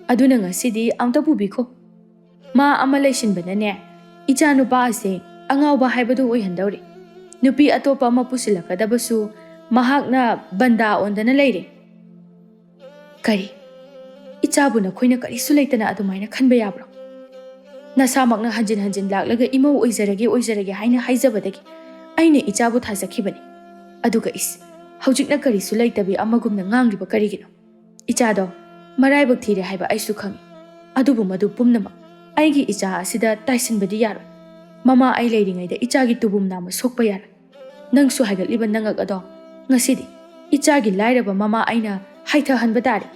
ꯑꯗꯨꯅ ꯉꯁꯤꯗꯤ ꯑꯝꯇ ꯄꯨꯕꯤꯈꯣ꯫" ꯃꯥ ꯑꯃ ꯂꯩꯁꯤꯟꯕꯅꯅꯦ, ꯏꯆꯥ ꯅꯨꯄꯥ ꯑꯁꯦ ꯑꯉꯥꯎꯕ ꯍꯥꯏꯕꯗꯨ ꯑꯣꯏꯍꯟꯗꯧꯔꯦ꯫ ꯅꯨꯄꯤ ꯑꯇꯣꯞꯄ ꯑꯃ ꯄꯨꯁꯤꯜꯂꯛꯀꯗꯕꯁꯨ ꯃꯍꯥꯛꯅ ꯕꯟꯗꯥ ꯑꯣꯟꯗꯅ ꯂꯩꯔꯦ꯫ "ꯀꯔꯤ? ꯏꯆꯥ ꯏꯆꯥꯕꯨ ꯅꯈꯣꯏꯅ ꯀꯔꯤꯁꯨ ꯂꯩꯇꯅ ꯑꯗꯨꯃꯥꯏꯅ ꯈꯟꯕ ꯌꯥꯕ꯭ꯔꯣ? ꯅꯁꯥꯃꯛꯅ ꯍꯟꯖꯤꯟ ꯍꯟꯖꯤꯟ ꯂꯥꯛꯂꯒ "ꯏꯃꯧ ꯑꯣꯏꯖꯔꯒꯦ, ꯑꯣꯏꯖꯔꯒꯦ" ꯍꯥꯏꯅ ꯍꯥꯏꯖꯕꯗꯒꯤ ꯑꯩꯅ ꯏꯆꯥꯕꯨ ꯊꯥꯖꯈꯤꯕꯅꯤ꯫ ꯑꯗꯨꯒ ꯏꯁ, ꯍꯧꯖꯤꯛꯅ ꯀꯔꯤꯁꯨ ꯂꯩꯇꯕꯤ ꯑꯃꯒꯨꯝꯅ ꯉꯥꯡꯂꯤꯕ ꯀꯔꯤꯒꯤꯅꯣ? ꯏꯆꯥꯗꯣ ꯃꯔꯥꯏꯕꯛ ꯊꯤꯔꯦ ꯍꯥꯏꯕ ꯑꯩꯁꯨ ꯈꯪꯏ꯫ ꯑꯗꯨꯕꯨ ꯃꯗꯨ ꯄꯨꯝꯅꯃꯛ ꯑꯩꯒꯤ ꯏꯆꯥ ꯑꯁꯤꯗ ꯇꯥꯏꯁꯤꯟꯕꯗꯤ ꯌꯥꯔꯣꯏ꯫ ꯃꯃꯥ ꯑꯩ ꯂꯩꯔꯤꯉꯩꯗ ꯏꯆꯥꯒꯤ ꯇꯨꯕꯨꯝ ꯅꯥꯝꯃ ꯁꯣꯛꯄ ꯌꯥꯔꯣꯏ꯫ ꯅꯪꯁꯨ ꯍꯥꯏꯒꯠꯂꯤꯕ ꯅꯉꯛ ꯑꯗꯣ ꯉꯁꯤꯗꯤ ꯏꯆꯥꯒꯤ ꯂꯥꯏꯔꯕ ꯃꯃꯥ ꯑꯩꯅ ꯍꯥꯏꯊꯍꯟꯕ ꯇꯥꯔꯦ꯫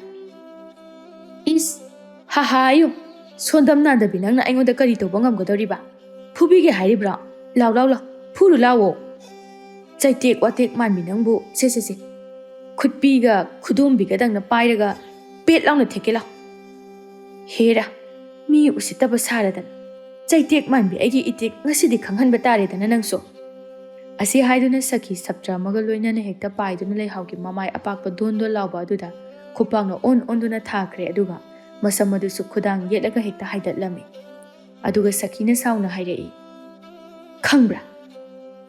ꯏꯁ, ꯍꯥ ꯍꯥ ꯍꯥꯏꯌꯨ꯫ ꯁꯣꯟꯗꯝ ꯅꯥꯟꯗꯕꯤ ꯅꯪꯅ ꯑꯩꯉꯣꯟꯗ ꯀꯔꯤ ꯇꯧꯕ ꯉꯝꯒꯗꯧꯔꯤꯕ? ꯐꯨꯕꯤꯒꯦ ꯍꯥꯏꯔꯤꯕ꯭ꯔꯣ? ꯂꯥꯎ ꯂꯥꯎ ꯂꯥꯎ, ꯐꯨꯔꯨ ꯂꯥꯎꯑꯣ꯫ ꯆꯩꯇꯦꯛ ꯋꯥꯇꯦꯛ ꯃꯥꯟꯕꯤ ꯅꯪꯕꯨ, ꯁꯦ ꯁꯦ ꯁꯦ, ꯈꯨꯠꯄꯤꯒ ꯈꯨꯗꯣꯝꯕꯤꯒꯗꯪꯅ ꯄꯥꯏꯔꯒ ꯄꯦꯠ ꯂꯥꯎꯅ ꯊꯦꯛꯀꯦ ꯂꯥꯎ꯫ ꯍꯦꯔꯥ, ꯃꯤ ꯎꯁꯤꯠꯇꯕ ꯁꯥꯔꯗꯅ꯫ ꯆꯩꯇꯦꯛ ꯃꯥꯟꯕꯤ ꯑꯩꯒꯤ ꯏꯇꯤꯛ ꯉꯁꯤꯗꯤ ꯈꯪꯍꯟꯕ ꯇꯥꯔꯦꯗꯅ ꯅꯪꯁꯨ꯫ ꯑꯁꯤ ꯍꯥꯏꯗꯨꯅ ꯁꯈꯤ ꯁꯞꯇ꯭ꯔ ꯑꯃꯒ ꯂꯣꯏꯅꯅ ꯍꯦꯛꯇ ꯄꯥꯏꯗꯨꯅ ꯂꯩꯍꯥꯎꯒꯤ ꯃꯃꯥꯏ ꯑꯄꯥꯛꯄ ꯗꯣꯟ ꯗꯣꯟ ꯂꯥꯎꯕ ꯑꯗꯨꯗ ꯈꯨꯄꯥꯛꯅ ꯑꯣꯟ ꯑꯣꯟꯗꯨꯅ ꯊꯥꯈ꯭ꯔꯦ꯫ ꯑꯗꯨꯒ ꯃꯁꯝ ꯑꯗꯨꯁꯨ ꯈꯨꯗꯥꯡ ꯌꯦꯠꯂꯒ ꯍꯦꯛꯇ ꯍꯥꯏꯗꯠꯂꯝꯃꯤ꯫ ꯑꯗꯨꯒ ꯁꯈꯤꯅ ꯁꯥꯎꯅ ꯍꯥꯏꯔꯛꯏ, "ꯈꯪꯕ꯭ꯔꯥ?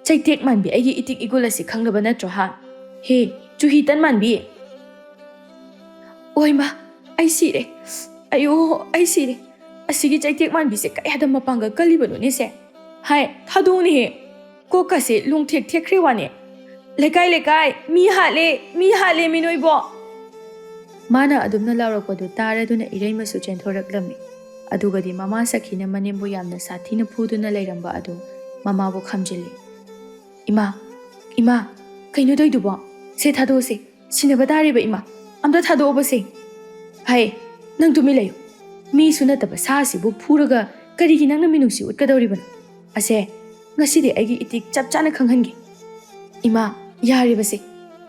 ꯆꯩꯇꯦꯛ ꯃꯥꯟꯕꯤ ꯑꯩꯒꯤ ꯏꯇꯤꯛ ꯏꯒꯨꯜ ꯑꯁꯤ ꯈꯪꯂꯕ ꯅꯠꯇ꯭ꯔꯣ, ꯍꯥ? ꯍꯦ, ꯆꯨꯍꯤ ꯇꯟ ꯃꯥꯟꯕꯤ!" ꯑꯣꯏꯃ, ꯑꯩ ꯁꯤꯔꯦ꯫ ꯑꯌꯣ, ꯑꯩ ꯁꯤꯔꯦ꯫ ꯑꯁꯤꯒꯤ ꯆꯩꯇꯦꯛ ꯃꯥꯟꯕꯤꯁꯦ ꯀꯌꯥꯗ ꯃꯄꯥꯡꯒꯜ ꯀꯜꯂꯤꯕꯅꯣꯅꯦ ꯁꯦ? ꯍꯥꯏ, ꯊꯥꯗꯣꯛꯎꯅꯦꯍꯦ꯫ ꯀꯣꯛꯀꯁꯦ ꯂꯣꯡꯊꯦꯛ ꯊꯦꯛꯈ꯭ꯔꯦ ꯋꯥꯅꯦ꯫ "ꯂꯩꯀꯥꯏ, ꯂꯩꯀꯥꯏ, ꯃꯤ ꯍꯥꯠꯂꯦ, ꯃꯤ ꯍꯥꯠꯂꯦ, ꯃꯤ ꯅꯣꯏꯕꯣ!" ꯃꯥꯅ ꯑꯗꯨꯝꯅ ꯂꯥꯎꯔꯛꯄꯗꯨ ꯇꯥꯔꯗꯨꯅ ꯏꯔꯩꯃꯁꯨ ꯆꯦꯟꯊꯣꯔꯛꯂꯝꯃꯤ꯫ ꯑꯗꯨꯒꯗꯤ ꯃꯃꯥ ꯁꯈꯤꯅ ꯃꯅꯦꯝꯕꯨ ꯌꯥꯝꯅ ꯁꯥꯊꯤꯅ ꯐꯨꯗꯨꯅ ꯂꯩꯔꯝꯕ ꯑꯗꯨ ꯃꯃꯥꯕꯨ ꯈꯥꯝꯖꯤꯜꯂꯤ꯫ "ꯏꯃꯥ, ꯏꯃꯥ, ꯀꯩꯅꯣ ꯇꯧꯏꯗꯨꯕꯣ? ꯁꯦ ꯊꯥꯗꯣꯛꯑꯁꯦ꯫ ꯁꯤꯅꯕ ꯇꯥꯔꯦꯕ ꯏꯃꯥ꯫ ꯑꯝꯇ ꯊꯥꯗꯣꯛꯑꯣꯕꯁꯦ꯫ ꯍꯥꯏ, ꯅꯪ ꯇꯨꯃꯤꯟ ꯂꯩꯌꯨ꯫ ꯃꯤꯁꯨ ꯅꯠꯇꯕ ꯁꯥ ꯑꯁꯤꯕꯨ ꯐꯨꯔꯒ ꯀꯔꯤꯒꯤ ꯅꯪꯅ ꯃꯤꯅꯨꯡꯁꯤ ꯎꯠꯀꯗꯧꯔꯤꯕꯅꯣ? ꯑꯁꯦ, ꯉꯁꯤꯗꯤ ꯑꯩꯒꯤ ꯏꯇꯤꯛ ꯆꯞ ꯆꯥꯅ ꯈꯪꯍꯟꯒꯦ꯫ ꯏꯃꯥ, ꯌꯥꯔꯦꯕꯁꯦ꯫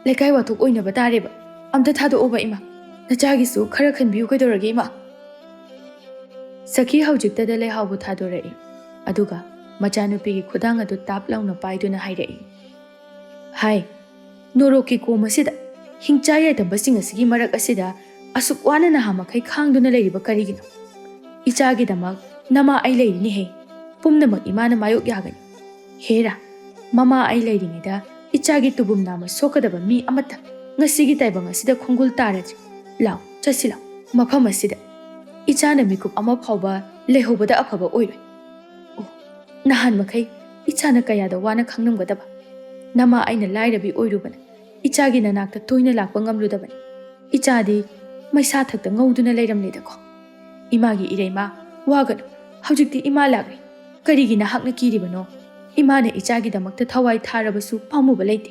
ꯂꯩꯀꯥꯏ ꯋꯥꯊꯣꯛ ꯑꯣꯏꯅꯕ ꯇꯥꯔꯦꯕ꯫ ꯑꯝꯇ ꯊꯥꯗꯣꯛꯑꯣꯕ ꯏꯃꯥ꯫ ꯅꯆꯥꯒꯤꯁꯨ ꯈꯔ ꯈꯟꯕꯤꯌꯨ ꯀꯩꯗꯧꯔꯒꯦ ꯏꯃꯥ?" ꯁꯈꯤ ꯍꯧꯖꯤꯛꯇꯗ ꯂꯩꯍꯥꯎꯕꯨ ꯊꯥꯗꯣꯔꯛꯏ꯫ ꯑꯗꯨꯒ ꯃꯆꯥꯅꯨꯄꯤꯒꯤ ꯈꯨꯗꯥꯡ ꯑꯗꯨ ꯇꯥꯞ ꯂꯥꯎꯅ ꯄꯥꯏꯗꯨꯅ ꯍꯥꯏꯔꯛꯏ, ꯍꯥꯏ, ꯅꯣꯔꯣꯛꯀꯤ ꯀꯣꯝ ꯑꯁꯤꯗ, ꯍꯤꯡꯆꯥ ꯌꯥꯏꯗꯝꯕꯁꯤꯡ ꯑꯁꯤꯒꯤ ꯃꯔꯛ ꯑꯁꯤꯗ ꯑꯁꯨꯛ ꯋꯥꯅ ꯅꯍꯥ ꯃꯈꯩ ꯈꯥꯡꯗꯨꯅ ꯂꯩꯔꯤꯕ ꯀꯔꯤꯒꯤꯅꯣ? ꯏꯆꯥꯒꯤꯗꯃꯛ ꯅꯃꯥ ꯑꯩ ꯂꯩꯔꯤꯅꯦꯍꯦ꯫ ꯄꯨꯝꯅꯃꯛ ꯏꯃꯥꯅ ꯃꯥꯌꯣꯛ ꯌꯥꯒꯅꯤ꯫ ꯍꯦꯔꯥ, ꯃꯃꯥ ꯑꯩ ꯂꯩꯔꯤꯉꯩꯗ ꯏꯆꯥꯒꯤ ꯇꯨꯕꯨꯝ ꯅꯥꯝꯃ ꯁꯣꯛꯀꯗꯕ ꯃꯤ ꯑꯃꯠꯇ ꯉꯁꯤꯒꯤ ꯇꯥꯏꯕꯪ ꯑꯁꯤꯗ ꯈꯣꯡꯒꯨꯜ ꯇꯥꯔꯗ꯭ꯔꯤ꯫ ꯂꯥꯎ, ꯆꯠꯁꯤ ꯂꯥꯎ꯫ ꯃꯐꯝ ꯑꯁꯤꯗ ꯏꯆꯥꯅ ꯃꯤꯀꯨꯞ ꯑꯃ ꯐꯥꯎꯕ ꯂꯩꯍꯧꯕꯗ ꯑꯐꯕ ꯑꯣꯏꯔꯣꯏ꯫ ꯑꯣ, ꯅꯍꯥꯟ ꯃꯈꯩ ꯏꯆꯥꯅ ꯀꯌꯥꯗ ꯋꯥꯅ ꯈꯪꯂꯝꯒꯗꯕ꯫ ꯅꯃꯥ ꯑꯩꯅ ꯂꯥꯏꯔꯕꯤ ꯑꯣꯏꯔꯨꯕꯅ ꯏꯆꯥꯒꯤ ꯅꯅꯥꯛꯇ ꯇꯣꯏꯅ ꯂꯥꯛꯄ ꯉꯝꯂꯨꯗꯕꯅꯤ꯫ ꯏꯆꯥꯗꯤ ꯃꯩꯁꯥ ꯊꯛꯇ ꯉꯧꯗꯨꯅ ꯂꯩꯔꯝꯂꯦꯗꯀꯣ꯫ ꯏꯃꯥꯒꯤ ꯏꯔꯩꯃ, ꯋꯥꯒꯅꯨ꯫ ꯍꯧꯖꯤꯛꯇꯤ ꯏꯃꯥ ꯂꯥꯛꯂꯦ꯫ ꯀꯔꯤꯒꯤ ꯅꯍꯥꯛꯅ ꯀꯤꯔꯤꯕꯅꯣ? ꯏꯃꯥꯅ ꯏꯆꯥꯒꯤꯗꯃꯛꯇ ꯊꯋꯥꯏ ꯊꯥꯔꯕꯁꯨ ꯄꯥꯝꯃꯨꯕ ꯂꯩꯇꯦ꯫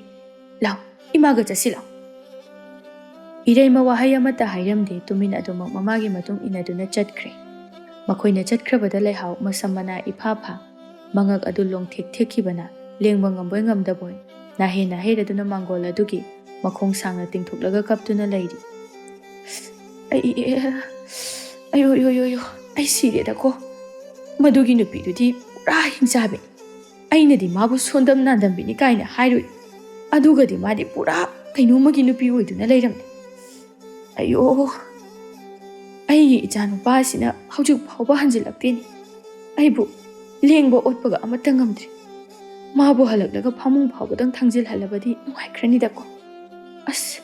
ꯂꯥꯎ, ꯏꯃꯥꯒ ꯆꯠꯁꯤ ꯂꯥꯎ꯫ ꯏꯔꯩꯃ ꯋꯥꯍꯩ ꯑꯃꯠꯇ ꯍꯥꯏꯔꯝꯗꯦ꯫ ꯇꯨꯃꯤꯟ ꯑꯗꯨꯃꯛ ꯃꯃꯥꯒꯤ ꯃꯇꯨꯡ ꯏꯟꯅꯗꯨꯅ ꯆꯠꯈ꯭ꯔꯦ꯫ ꯃꯈꯣꯏꯅ ꯆꯠꯈ꯭ꯔꯕꯗ ꯂꯩꯍꯥꯎ ꯃꯁꯝ ꯃꯅꯥ ꯏꯐꯥ ꯐꯥ, ꯃꯉꯛ ꯑꯗꯨ ꯂꯣꯡꯊꯦꯛ ꯊꯦꯛꯈꯤꯕꯅ ꯂꯦꯡꯕ ꯉꯝꯕꯣꯏ ꯉꯝꯗꯕꯣꯏ ꯅꯥꯍꯦ ꯅꯥꯍꯦꯔꯗꯨꯅ ꯃꯥꯡꯒꯣꯜ ꯑꯗꯨꯒꯤ ꯃꯈꯣꯡ ꯁꯥꯡꯅ ꯇꯤꯡꯊꯣꯛꯂꯒ ꯀꯞꯇꯨꯅ ꯂꯩꯔꯤ꯫ "ꯑꯩ, ꯑꯌꯣ, ꯌꯣ, ꯌꯣ, ꯌꯣ, ꯑꯩ ꯁꯤꯔꯦꯗꯀꯣ꯫ ꯃꯗꯨꯒꯤ ꯅꯨꯄꯤꯗꯨꯗꯤ ꯄꯨꯔꯥ ꯍꯤꯡꯆꯥꯕꯤꯅꯤ꯫ ꯑꯩꯅꯗꯤ ꯃꯥꯕꯨ ꯁꯣꯟꯗꯝ ꯅꯥꯟꯗꯝꯕꯤꯅꯤ ꯀꯥꯏꯅ ꯍꯥꯏꯔꯨꯏ꯫ ꯑꯗꯨꯒꯗꯤ ꯃꯥꯗꯤ ꯄꯨꯔꯥ ꯀꯩꯅꯣꯝꯃꯒꯤ ꯅꯨꯄꯤ ꯑꯣꯏꯗꯨꯅ ꯂꯩꯔꯝꯂꯦ꯫ ꯑꯌꯣ, ꯑꯩꯒꯤ ꯏꯆꯥꯅꯨꯄꯥ ꯑꯁꯤꯅ ꯍꯧꯖꯤꯛ ꯐꯥꯎꯕ ꯍꯟꯖꯤꯜꯂꯛꯇꯦꯅꯦ꯫ ꯑꯩꯕꯨ ꯂꯦꯡꯕ ꯑꯣꯠꯄꯒ ꯑꯃꯠꯇ ꯉꯝꯗ꯭ꯔꯦ꯫ ꯃꯥꯕꯨ ꯍꯜꯂꯛꯂꯒ ꯐꯃꯨꯡ ꯐꯥꯎꯕꯗꯪ ꯊꯥꯡꯖꯤꯜꯍꯜꯂꯕꯗꯤ ꯅꯨꯡꯉꯥꯏꯈ꯭ꯔꯅꯤꯗꯀꯣ꯫ ꯑꯁ,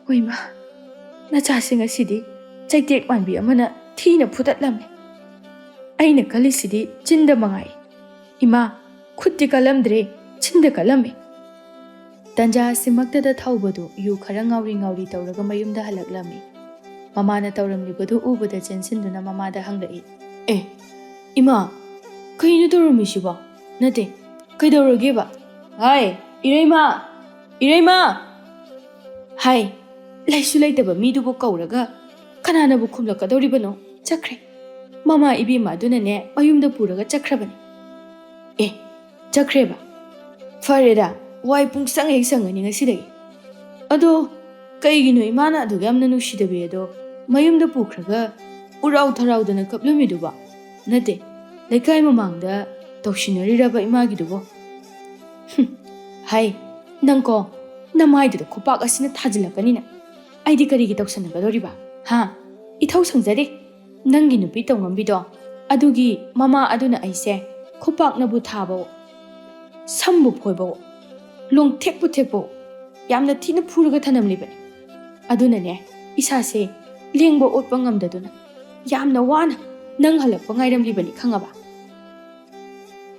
ꯍꯣꯏꯃ, ꯅꯆꯥꯁꯤꯡ ꯑꯁꯤꯗꯤ ꯆꯩꯇꯦꯛ ꯃꯥꯟꯕꯤ ꯑꯃꯅ ꯊꯤꯅ ꯐꯨꯗꯠꯂꯝꯃꯦ꯫ ꯑꯩꯅ ꯀꯜꯂꯤꯁꯤꯗꯤ ꯆꯤꯟꯗ ꯃꯉꯥꯏ꯫ ꯏꯃꯥ, ꯈꯨꯠꯇꯤ ꯀꯜꯂꯝꯗ꯭ꯔꯦ, ꯆꯤꯟꯗ ꯀꯜꯂꯝꯃꯦ꯫" ꯇꯟꯖꯥ ꯑꯁꯤꯃꯛꯇꯗ ꯊꯧꯕꯗꯨ ꯌꯨ ꯈꯔ ꯉꯥꯎꯔꯤ ꯉꯥꯎꯔꯤ ꯇꯧꯔꯒ ꯃꯌꯨꯝꯗ ꯍꯜꯂꯛꯂꯝꯃꯤ꯫ ꯃꯃꯥꯅ ꯇꯧꯔꯝꯂꯤꯕꯗꯨ ꯎꯕꯗ ꯆꯦꯟꯁꯤꯟꯗꯨꯅ ꯃꯃꯥꯗ ꯍꯪꯂꯛꯏ꯫ "ꯑꯦ, ꯏꯃꯥ, ꯀꯩꯅꯣ ꯇꯧꯔꯝꯃꯤꯁꯤꯕꯣ? ꯅꯠꯇꯦ, ꯀꯩꯗꯧꯔꯒꯦꯕ? ꯍꯥꯏ, ꯏꯔꯩꯃ! ꯏꯔꯩꯃ!" ꯍꯥꯏ, ꯂꯩꯁꯨ ꯂꯩꯇꯕ ꯃꯤꯗꯨꯕꯨ ꯀꯧꯔꯒ ꯀꯅꯥꯅꯕꯨ ꯈꯨꯝꯂꯛꯀꯗꯧꯔꯤꯕꯅꯣ? ꯆꯠꯈ꯭ꯔꯦ꯫ ꯃꯃꯥ ꯏꯕꯦꯝꯃ ꯑꯗꯨꯅꯅꯦ ꯃꯌꯨꯝꯗ ꯄꯨꯔꯒ ꯆꯠꯈ꯭ꯔꯕꯅꯤ꯫ ꯑꯦ, ꯆꯠꯈ꯭ꯔꯦꯕ? ꯐꯔꯦꯗ, ꯋꯥꯏ ꯄꯨꯡ ꯁꯪ ꯍꯦꯛ ꯁꯪꯉꯅꯤ ꯉꯁꯤꯗꯒꯤ꯫ ꯑꯗꯣ ꯀꯩꯒꯤꯅꯣ ꯏꯃꯥꯅ ꯑꯗꯨꯛ ꯌꯥꯝꯅ ꯅꯨꯡꯁꯤꯗꯕꯤ ꯑꯗꯣ ꯃꯌꯨꯝꯗ ꯄꯨꯈ꯭ꯔꯒ ꯎꯔꯥꯎ ꯊꯔꯥꯎꯗꯅ ꯀꯞꯂꯝꯃꯤꯗꯨꯕꯣ? ꯅꯠꯇꯦ, ꯂꯩꯀꯥꯏ ꯃꯃꯥꯡꯗ ꯇꯧꯁꯤꯟꯅꯔꯤꯔꯕ ꯏꯃꯥꯒꯤꯗꯨꯕꯣ? ꯍꯨꯝ, ꯍꯥꯏ, ꯅꯪꯀꯣ, ꯅꯃꯥꯏꯗꯨꯗ ꯈꯨꯄꯥꯛ ꯑꯁꯤꯅ ꯊꯥꯖꯤꯜꯂꯛꯀꯅꯤꯅ꯫ ꯑꯩꯗꯤ ꯀꯔꯤꯒꯤ ꯇꯧꯁꯟꯅꯒꯗꯧꯔꯤꯕ? ꯍꯥ? ꯏꯊꯧ ꯁꯪꯖꯗꯦ꯫ ꯅꯪꯒꯤ ꯅꯨꯄꯤ ꯇꯧꯉꯝꯕꯤꯗꯣ, ꯑꯗꯨꯒꯤ ꯃꯃꯥ ꯑꯗꯨꯅ ꯑꯩꯁꯦ ꯈꯨꯄꯥꯛꯅꯕꯨ ꯊꯥꯕꯑꯣ, ꯁꯝꯕꯨ ꯐꯣꯏꯕꯑꯣ, ꯂꯣꯡꯊꯦꯛꯄꯨ ꯊꯦꯛꯄꯑꯣ, ꯌꯥꯝꯅ ꯊꯤꯅ ꯐꯨꯔꯒ ꯊꯅꯝꯂꯤꯕꯅꯤ꯫ ꯑꯗꯨꯅꯅꯦ, ꯏꯁꯥꯁꯦ ꯂꯦꯡꯕ ꯑꯣꯠꯄ ꯉꯝꯗꯗꯨꯅ ꯌꯥꯝꯅ ꯋꯥꯅ ꯅꯪ ꯍꯜꯂꯛꯄ ꯉꯥꯏꯔꯝꯂꯤꯕꯅꯤ, ꯈꯪꯉꯕ?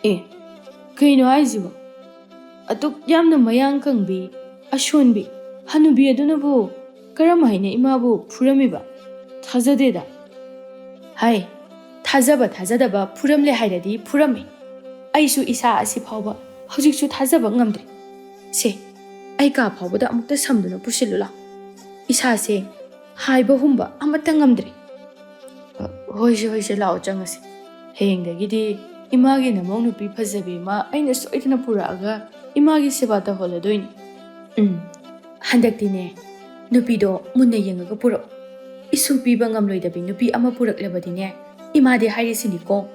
ꯑꯦ, ꯀꯩꯅꯣ ꯍꯥꯏꯁꯤꯕꯣ? ꯑꯗꯨꯛ ꯌꯥꯝꯅ ꯃꯌꯥꯡ ꯀꯪꯕꯤ, ꯑꯁꯣꯟꯕꯤ, ꯍꯅꯨꯕꯤ ꯑꯗꯨꯅꯕꯨ ꯀꯔꯝ ꯍꯥꯏꯅ ꯏꯃꯥꯕꯨ ꯐꯨꯔꯝꯃꯤꯕ? ꯊꯥꯖꯗꯦꯗ꯫ ꯍꯥꯏ, ꯊꯥꯖꯕ ꯊꯥꯖꯗꯕ ꯐꯨꯔꯝꯂꯦ ꯍꯥꯏꯔꯗꯤ ꯐꯨꯔꯝꯃꯤ꯫ ꯑꯩꯁꯨ ꯏꯁꯥ ꯑꯁꯤ ꯐꯥꯎꯕ ꯍꯧꯖꯤꯛꯁꯨ ꯊꯥꯖꯕ ꯉꯝꯗ꯭ꯔꯦ꯫ ꯁꯦ, ꯑꯩ ꯀꯥ ꯐꯥꯎꯕꯗ ꯑꯃꯨꯛꯇ ꯁꯝꯗꯨꯅ ꯄꯨꯁꯤꯜꯂꯨ ꯂꯥꯎ꯫ ꯏꯁꯥꯁꯦ ꯍꯥꯏꯕ ꯍꯨꯝꯕ ꯑꯃꯠꯇ ꯉꯝꯗ꯭ꯔꯦ꯫ ꯑ, ꯍꯣꯏꯁꯦ, ꯍꯣꯏꯁꯦ, ꯂꯥꯛꯑꯣ, ꯆꯪꯉꯁꯤ꯫ ꯍꯌꯦꯡꯗꯒꯤꯗꯤ ꯏꯃꯥꯒꯤ ꯅꯃꯧ ꯅꯨꯄꯤ ꯐꯖꯕꯤ ꯑꯃ ꯑꯩꯅ ꯁꯣꯏꯗꯅ ꯄꯨꯔꯛꯑꯒ ꯏꯃꯥꯒꯤ ꯁꯦꯕꯥ ꯇꯧꯍꯜꯂꯗꯣꯏꯅꯤ꯫ ꯎꯝ, ꯍꯟꯗꯛꯇꯤꯅꯦ, ꯅꯨꯄꯤꯗꯣ ꯃꯨꯟꯅ ꯌꯦꯡꯉꯒ ꯄꯨꯔꯛꯎ꯫ ꯏꯁꯨ ꯄꯤꯕ ꯉꯝꯂꯣꯏꯗꯕꯤ ꯅꯨꯄꯤ ꯑꯃ ꯄꯨꯔꯛꯂꯕꯗꯤꯅꯦ, ꯏꯃꯥꯗꯤ ꯍꯥꯏꯔꯤꯁꯤꯅꯤꯀꯣ꯫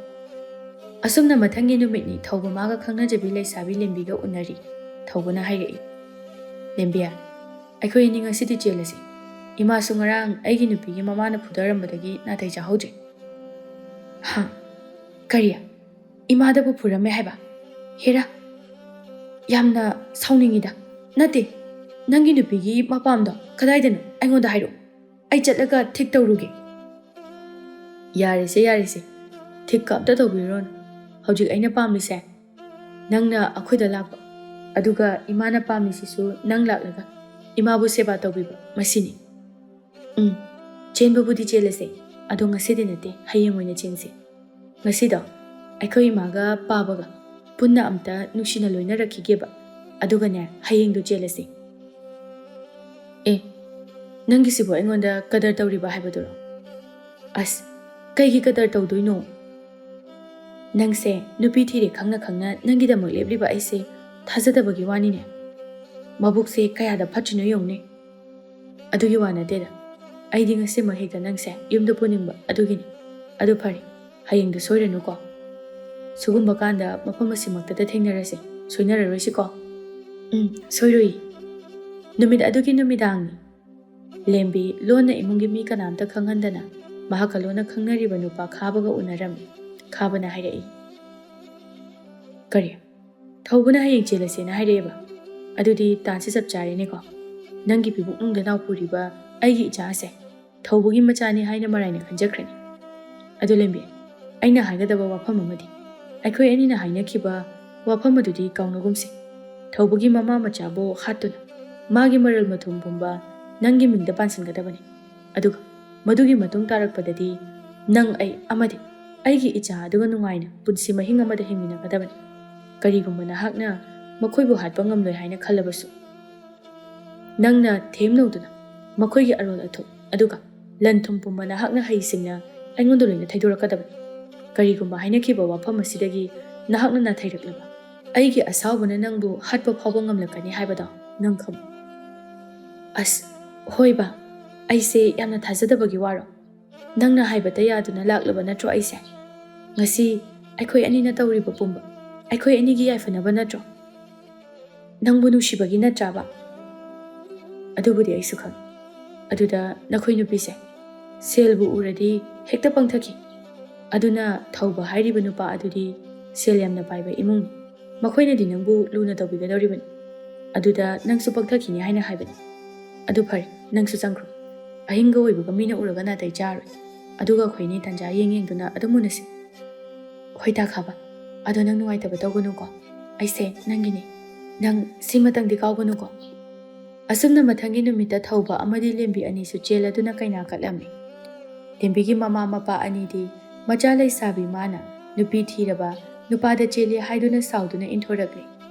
ꯑꯁꯨꯝꯅ ꯃꯊꯪꯒꯤ ꯅꯨꯃꯤꯠꯅꯤ ꯊꯧꯕ ꯃꯥꯒ ꯈꯪꯅꯖꯕꯤ ꯂꯩꯁꯥꯕꯤ ꯂꯦꯝꯕꯤꯒ ꯎꯅꯔꯤ꯫ ꯊꯧꯕꯅ ꯍꯥꯏꯔꯛꯏ, "ꯂꯦꯝꯕꯤ, ꯑꯩꯈꯣꯏ ꯑꯅꯤ ꯉꯁꯤꯗꯤ ꯆꯦꯜꯂꯁꯤ꯫ ꯏꯃꯥꯁꯨ ꯉꯔꯥꯡ ꯑꯩꯒꯤ ꯅꯨꯄꯤꯒꯤ ꯃꯃꯥꯅ ꯐꯨꯗꯔꯝꯕꯗꯒꯤ ꯅꯥꯇꯩ ꯆꯥꯍꯧꯗ꯭ꯔꯦ꯫" "ꯍꯥ? ꯀꯔꯤ? ꯏꯃꯥꯗꯕꯨ ꯐꯨꯔꯝꯃꯦ ꯍꯥꯏꯕ? ꯍꯦꯔꯥ, ꯌꯥꯝꯅ ꯁꯥꯎꯅꯤꯡꯉꯤꯗ꯫ ꯅꯠꯇꯦ, ꯅꯪꯒꯤ ꯅꯨꯄꯤꯒꯤ ꯃꯄꯥꯝꯗꯣ ꯀꯗꯥꯏꯗꯅꯣ? ꯑꯩꯉꯣꯟꯗ ꯍꯥꯏꯔꯛꯎ꯫ ꯑꯩ ꯆꯠꯂꯒ ꯊꯤꯛ ꯇꯧꯔꯨꯒꯦ꯫" "ꯌꯥꯔꯦꯁꯦ, ꯌꯥꯔꯦꯁꯦ꯫ ꯊꯤꯛꯀ ꯑꯝꯇ ꯇꯧꯕꯤꯔꯨꯔꯅꯨ꯫ ꯍꯧꯖꯤꯛ ꯑꯩꯅ ꯄꯥꯝꯃꯤꯁꯦ ꯅꯪꯅ ꯑꯩꯈꯣꯏꯗ ꯂꯥꯛꯄ, ꯑꯗꯨꯒ ꯏꯃꯥꯅ ꯄꯥꯝꯃꯤꯁꯤꯁꯨ ꯅꯪ ꯂꯥꯛꯂꯒ ꯏꯃꯥꯕꯨ ꯁꯦꯕꯥ ꯇꯧꯕꯤꯕ, ꯃꯁꯤꯅꯤ꯫" "ꯎꯝ, ꯆꯦꯟꯕꯕꯨꯗꯤ ꯆꯦꯜꯂꯁꯦ, ꯑꯗꯣ ꯉꯁꯤꯗꯤ ꯅꯠꯇꯦ, ꯍꯌꯦꯡ ꯑꯣꯏꯅ ꯆꯦꯟꯁꯦ꯫ ꯉꯁꯤꯗꯣ ꯑꯩꯈꯣꯏ ꯏꯃꯥꯒ ꯄꯥꯕꯒ ꯄꯨꯟꯅ ꯑꯝꯇ ꯅꯨꯡꯁꯤꯅ ꯂꯣꯏꯅꯔꯛꯈꯤꯒꯦꯕ, ꯑꯗꯨꯒꯅꯦ, ꯍꯌꯦꯡꯗꯣ ꯆꯦꯜꯂꯁꯦ꯫" "ꯑꯦ, ꯅꯪꯒꯤꯁꯤꯕꯨ ꯑꯩꯉꯣꯟꯗ ꯀꯗꯔ ꯇꯧꯔꯤꯕ ꯍꯥꯏꯕꯗꯨꯔꯣ?" "ꯑꯁ, ꯀꯩꯒꯤ ꯀꯗꯔ ꯇꯧꯗꯣꯏꯅꯣ? ꯅꯪꯁꯦ ꯅꯨꯄꯤ ꯊꯤꯔꯦ ꯈꯪꯅ ꯈꯪꯅ ꯅꯪꯒꯤꯗꯃꯛ ꯂꯦꯞꯂꯤꯕ ꯑꯩꯁꯦ ꯊꯥꯖꯗꯕꯒꯤ ꯋꯥꯅꯤꯅꯦ꯫ ꯃꯕꯨꯛꯁꯦ ꯀꯌꯥꯗ ꯐꯠꯇ꯭ꯔꯤꯅꯣ ꯌꯦꯡꯉꯨꯅꯦ꯫ ꯑꯗꯨꯒꯤ ꯋꯥ ꯅꯠꯇꯦꯗ꯫ ꯑꯩꯗꯤ ꯉꯁꯤꯃꯛ ꯍꯦꯛꯇ ꯅꯪꯁꯦ ꯌꯨꯝꯗ ꯄꯨꯅꯤꯡꯕ, ꯑꯗꯨꯒꯤꯅꯤ꯫ ꯑꯗꯨ ꯐꯔꯦ, ꯍꯌꯦꯡꯗꯣ ꯁꯣꯏꯔꯅꯨꯀꯣ꯫ ꯁꯤꯒꯨꯝꯕ ꯀꯥꯟꯗ ꯃꯐꯝ ꯑꯁꯤꯃꯛꯇꯗ ꯊꯦꯡꯅꯔꯁꯦ꯫ ꯁꯣꯏꯅꯔꯔꯣꯏꯁꯤꯀꯣ?" "ꯎꯝ, ꯁꯣꯏꯔꯣꯏ꯫" ꯅꯨꯃꯤꯠ ꯑꯗꯨꯒꯤ ꯅꯨꯃꯤꯗꯥꯡꯅꯤ꯫ ꯂꯦꯝꯕꯤ ꯂꯣꯟꯅ ꯏꯃꯨꯡꯒꯤ ꯃꯤ ꯀꯅꯥꯝꯇ ꯈꯪꯍꯟꯗꯅ ꯃꯍꯥꯛꯀ ꯂꯣꯟꯅ ꯈꯪꯅꯔꯤꯕ ꯅꯨꯄꯥ ꯈꯥꯕꯒ ꯎꯅꯔꯝꯃꯤ꯫ ꯈꯥꯕꯅ ꯍꯥꯏꯔꯛꯏ, "ꯀꯔꯤ? ꯊꯧꯕꯅ ꯍꯌꯦꯡ ꯆꯦꯜꯂꯁꯦꯅ ꯍꯥꯏꯔꯛꯑꯦꯕ? ꯑꯗꯨꯗꯤ ꯇꯥꯟꯁꯦ ꯆꯞ ꯆꯥꯔꯦꯅꯦꯀꯣ꯫ ꯅꯪꯒꯤ ꯄꯤꯕꯨꯛꯅꯨꯡꯗ ꯅꯥꯎ ꯄꯨꯔꯤꯕ ꯑꯩꯒꯤ ꯏꯆꯥꯁꯦ ꯊꯧꯕꯒꯤ ꯃꯆꯥꯅꯤ ꯍꯥꯏꯅ ꯃꯔꯥꯏꯅ ꯈꯟꯖꯈ꯭ꯔꯅꯤ꯫ ꯑꯗꯨ ꯂꯦꯝꯕꯤ, ꯑꯩꯅ ꯍꯥꯏꯒꯗꯕ ꯋꯥꯐꯝ ꯑꯃꯗꯤ, ꯑꯩꯈꯣꯏ ꯑꯅꯤꯅ ꯍꯥꯏꯅꯈꯤꯕ ꯋꯥꯐꯝ ꯑꯗꯨꯗꯤ ꯀꯥꯎꯅꯒꯨꯝꯁꯤ꯫ ꯊꯧꯕꯒꯤ ꯃꯃꯥ ꯃꯆꯥꯕꯨ ꯍꯥꯠꯇꯨꯅ ꯃꯥꯒꯤ ꯃꯔꯜ ꯃꯊꯨꯝ ꯄꯨꯝꯕ ꯅꯪꯒꯤ ꯃꯤꯡꯗ ꯄꯥꯟꯁꯤꯟꯒꯗꯕꯅꯤ꯫ ꯑꯗꯨꯒ ꯃꯗꯨꯒꯤ ꯃꯇꯨꯡ ꯇꯥꯔꯛꯄꯗꯗꯤ ꯅꯪ, ꯑꯩ ꯑꯃꯗꯤ ꯑꯩꯒꯤ ꯏꯆꯥ ꯑꯗꯨꯒ ꯅꯨꯡꯉꯥꯏꯅ ꯄꯨꯟꯁꯤ ꯃꯍꯤꯡ ꯑꯃꯗ ꯍꯤꯡꯃꯤꯟꯅꯒꯗꯕꯅꯤ꯫ ꯀꯔꯤꯒꯨꯝꯕ ꯅꯍꯥꯛꯅ ꯃꯈꯣꯏꯕꯨ ꯍꯥꯠꯄ ꯉꯝꯂꯣꯏ ꯍꯥꯏꯅ ꯈꯜꯂꯕꯁꯨ, ꯅꯪꯅ ꯊꯦꯝꯅꯧꯗꯨꯅ ꯃꯈꯣꯏꯒꯤ ꯑꯔꯣꯜ ꯑꯊꯨꯞ ꯑꯗꯨꯒ ꯂꯟ ꯊꯨꯝ ꯄꯨꯝꯕ ꯅꯍꯥꯛꯅ ꯍꯩꯁꯤꯡꯅ ꯑꯩꯉꯣꯟꯗ ꯂꯣꯏꯅ ꯊꯩꯗꯣꯔꯛꯀꯗꯕꯅꯤ꯫ ꯀꯔꯤꯒꯨꯝꯕ ꯍꯥꯏꯅꯈꯤꯕ ꯋꯥꯐꯝ ꯑꯁꯤꯗꯒꯤ ꯅꯍꯥꯛꯅ ꯅꯥꯊꯩꯔꯛꯂꯕ, ꯑꯩꯒꯤ ꯑꯁꯥꯎꯕꯅ ꯅꯪꯕꯨ ꯍꯥꯠꯄ ꯐꯥꯎꯕ ꯉꯝꯂꯛꯀꯅꯤ ꯍꯥꯏꯕꯗꯣ ꯅꯪ ꯈꯪꯕ꯭ꯔꯥ? ꯑꯁ, ꯍꯣꯏ ꯕꯥ, ꯑꯩꯁꯦ ꯌꯥꯝꯅ ꯊꯥꯖꯗꯕꯒꯤ ꯋꯥꯔꯣ? ꯅꯪꯅ ꯍꯥꯏꯕꯇ ꯌꯥꯗꯨꯅ ꯂꯥꯛꯂꯕ ꯅꯠꯇ꯭ꯔꯣ ꯑꯩꯁꯦ? ꯉꯁꯤ ꯑꯩꯈꯣꯏ ꯑꯅꯤꯅ ꯇꯧꯔꯤꯕ ꯄꯨꯝꯕ ꯑꯩꯈꯣꯏ ꯑꯅꯤꯒꯤ ꯌꯥꯏꯐꯅꯕ ꯅꯠꯇ꯭ꯔꯣ? ꯅꯪꯕꯨ ꯅꯨꯡꯁꯤꯕꯒꯤ ꯅꯠꯇ꯭ꯔꯥꯕ? ꯑꯗꯨꯕꯨꯗꯤ ꯑꯩꯁꯨ ꯈꯪꯏ꯫ ꯑꯗꯨꯗ ꯅꯈꯣꯏ ꯅꯨꯄꯤꯁꯦ ꯁꯦꯜꯕꯨ ꯎꯔꯗꯤ ꯍꯦꯛꯇ ꯄꯪꯊꯈꯤ꯫ ꯑꯗꯨꯅ ꯊꯧꯕ ꯍꯥꯏꯔꯤꯕ ꯅꯨꯄꯥ ꯑꯗꯨꯗꯤ ꯁꯦꯜ ꯌꯥꯝꯅ ꯄꯥꯏꯕ ꯏꯃꯨꯡꯅꯤ꯫ ꯃꯈꯣꯏꯅꯗꯤ ꯅꯪꯕꯨ ꯂꯨꯅ ꯇꯧꯕꯤꯒꯗꯧꯔꯤꯕꯅꯤ꯫ ꯑꯗꯨꯗ ꯅꯪꯁꯨ ꯄꯪꯊꯈꯤꯅꯤ ꯍꯥꯏꯅ ꯍꯥꯏꯕꯅꯤ꯫ ꯑꯗꯨ ꯐꯔꯦ, ꯅꯪꯁꯨ ꯆꯪꯈ꯭ꯔꯣ꯫ ꯑꯍꯤꯡꯒ ꯑꯣꯏꯕꯒ ꯃꯤꯅ ꯎꯔꯒ ꯅꯥꯇꯩ ꯆꯥꯔꯣꯏ꯫ ꯑꯗꯨꯒ ꯑꯩꯈꯣꯏ ꯑꯅꯤ ꯇꯥꯟꯖꯥ ꯌꯦꯡ ꯌꯦꯡꯗꯨꯅ ꯑꯗꯨꯝ ꯎꯅꯁꯤ꯫ ꯍꯣꯏ ꯇꯥꯈꯥꯕ, ꯑꯗꯣ ꯅꯪ ꯅꯨꯡꯉꯥꯏꯇꯕ ꯇꯧꯒꯅꯨꯀꯣ꯫ ꯑꯩꯁꯦ ꯅꯪꯒꯤꯅꯤ꯫ ꯅꯪ ꯁꯤꯃꯇꯪꯗꯤ ꯀꯥꯎꯒꯅꯨꯀꯣ꯫ ꯑꯁꯨꯝꯅ ꯃꯊꯪꯒꯤ ꯅꯨꯃꯤꯠꯇ ꯊꯧꯕ ꯑꯃꯗꯤ ꯂꯦꯝꯕꯤ ꯑꯅꯤꯁꯨ ꯆꯦꯜꯂꯗꯨꯅ ꯀꯩꯅꯥ ꯀꯠꯂꯝꯃꯤ꯫ ꯂꯦꯝꯕꯤꯒꯤ ꯃꯃꯥ ꯃꯄꯥ ꯑꯅꯤꯗꯤ ꯃꯆꯥ ꯂꯩꯁꯥꯕꯤ ꯃꯥꯅ ꯅꯨꯄꯤ ꯊꯤꯔꯕ ꯅꯨꯄꯥꯗ ꯆꯦꯜꯂꯤ ꯍꯥꯏꯗꯨꯅ ꯁꯥꯎꯗꯨꯅ ꯏꯟꯊꯣꯔꯛꯂꯤ꯫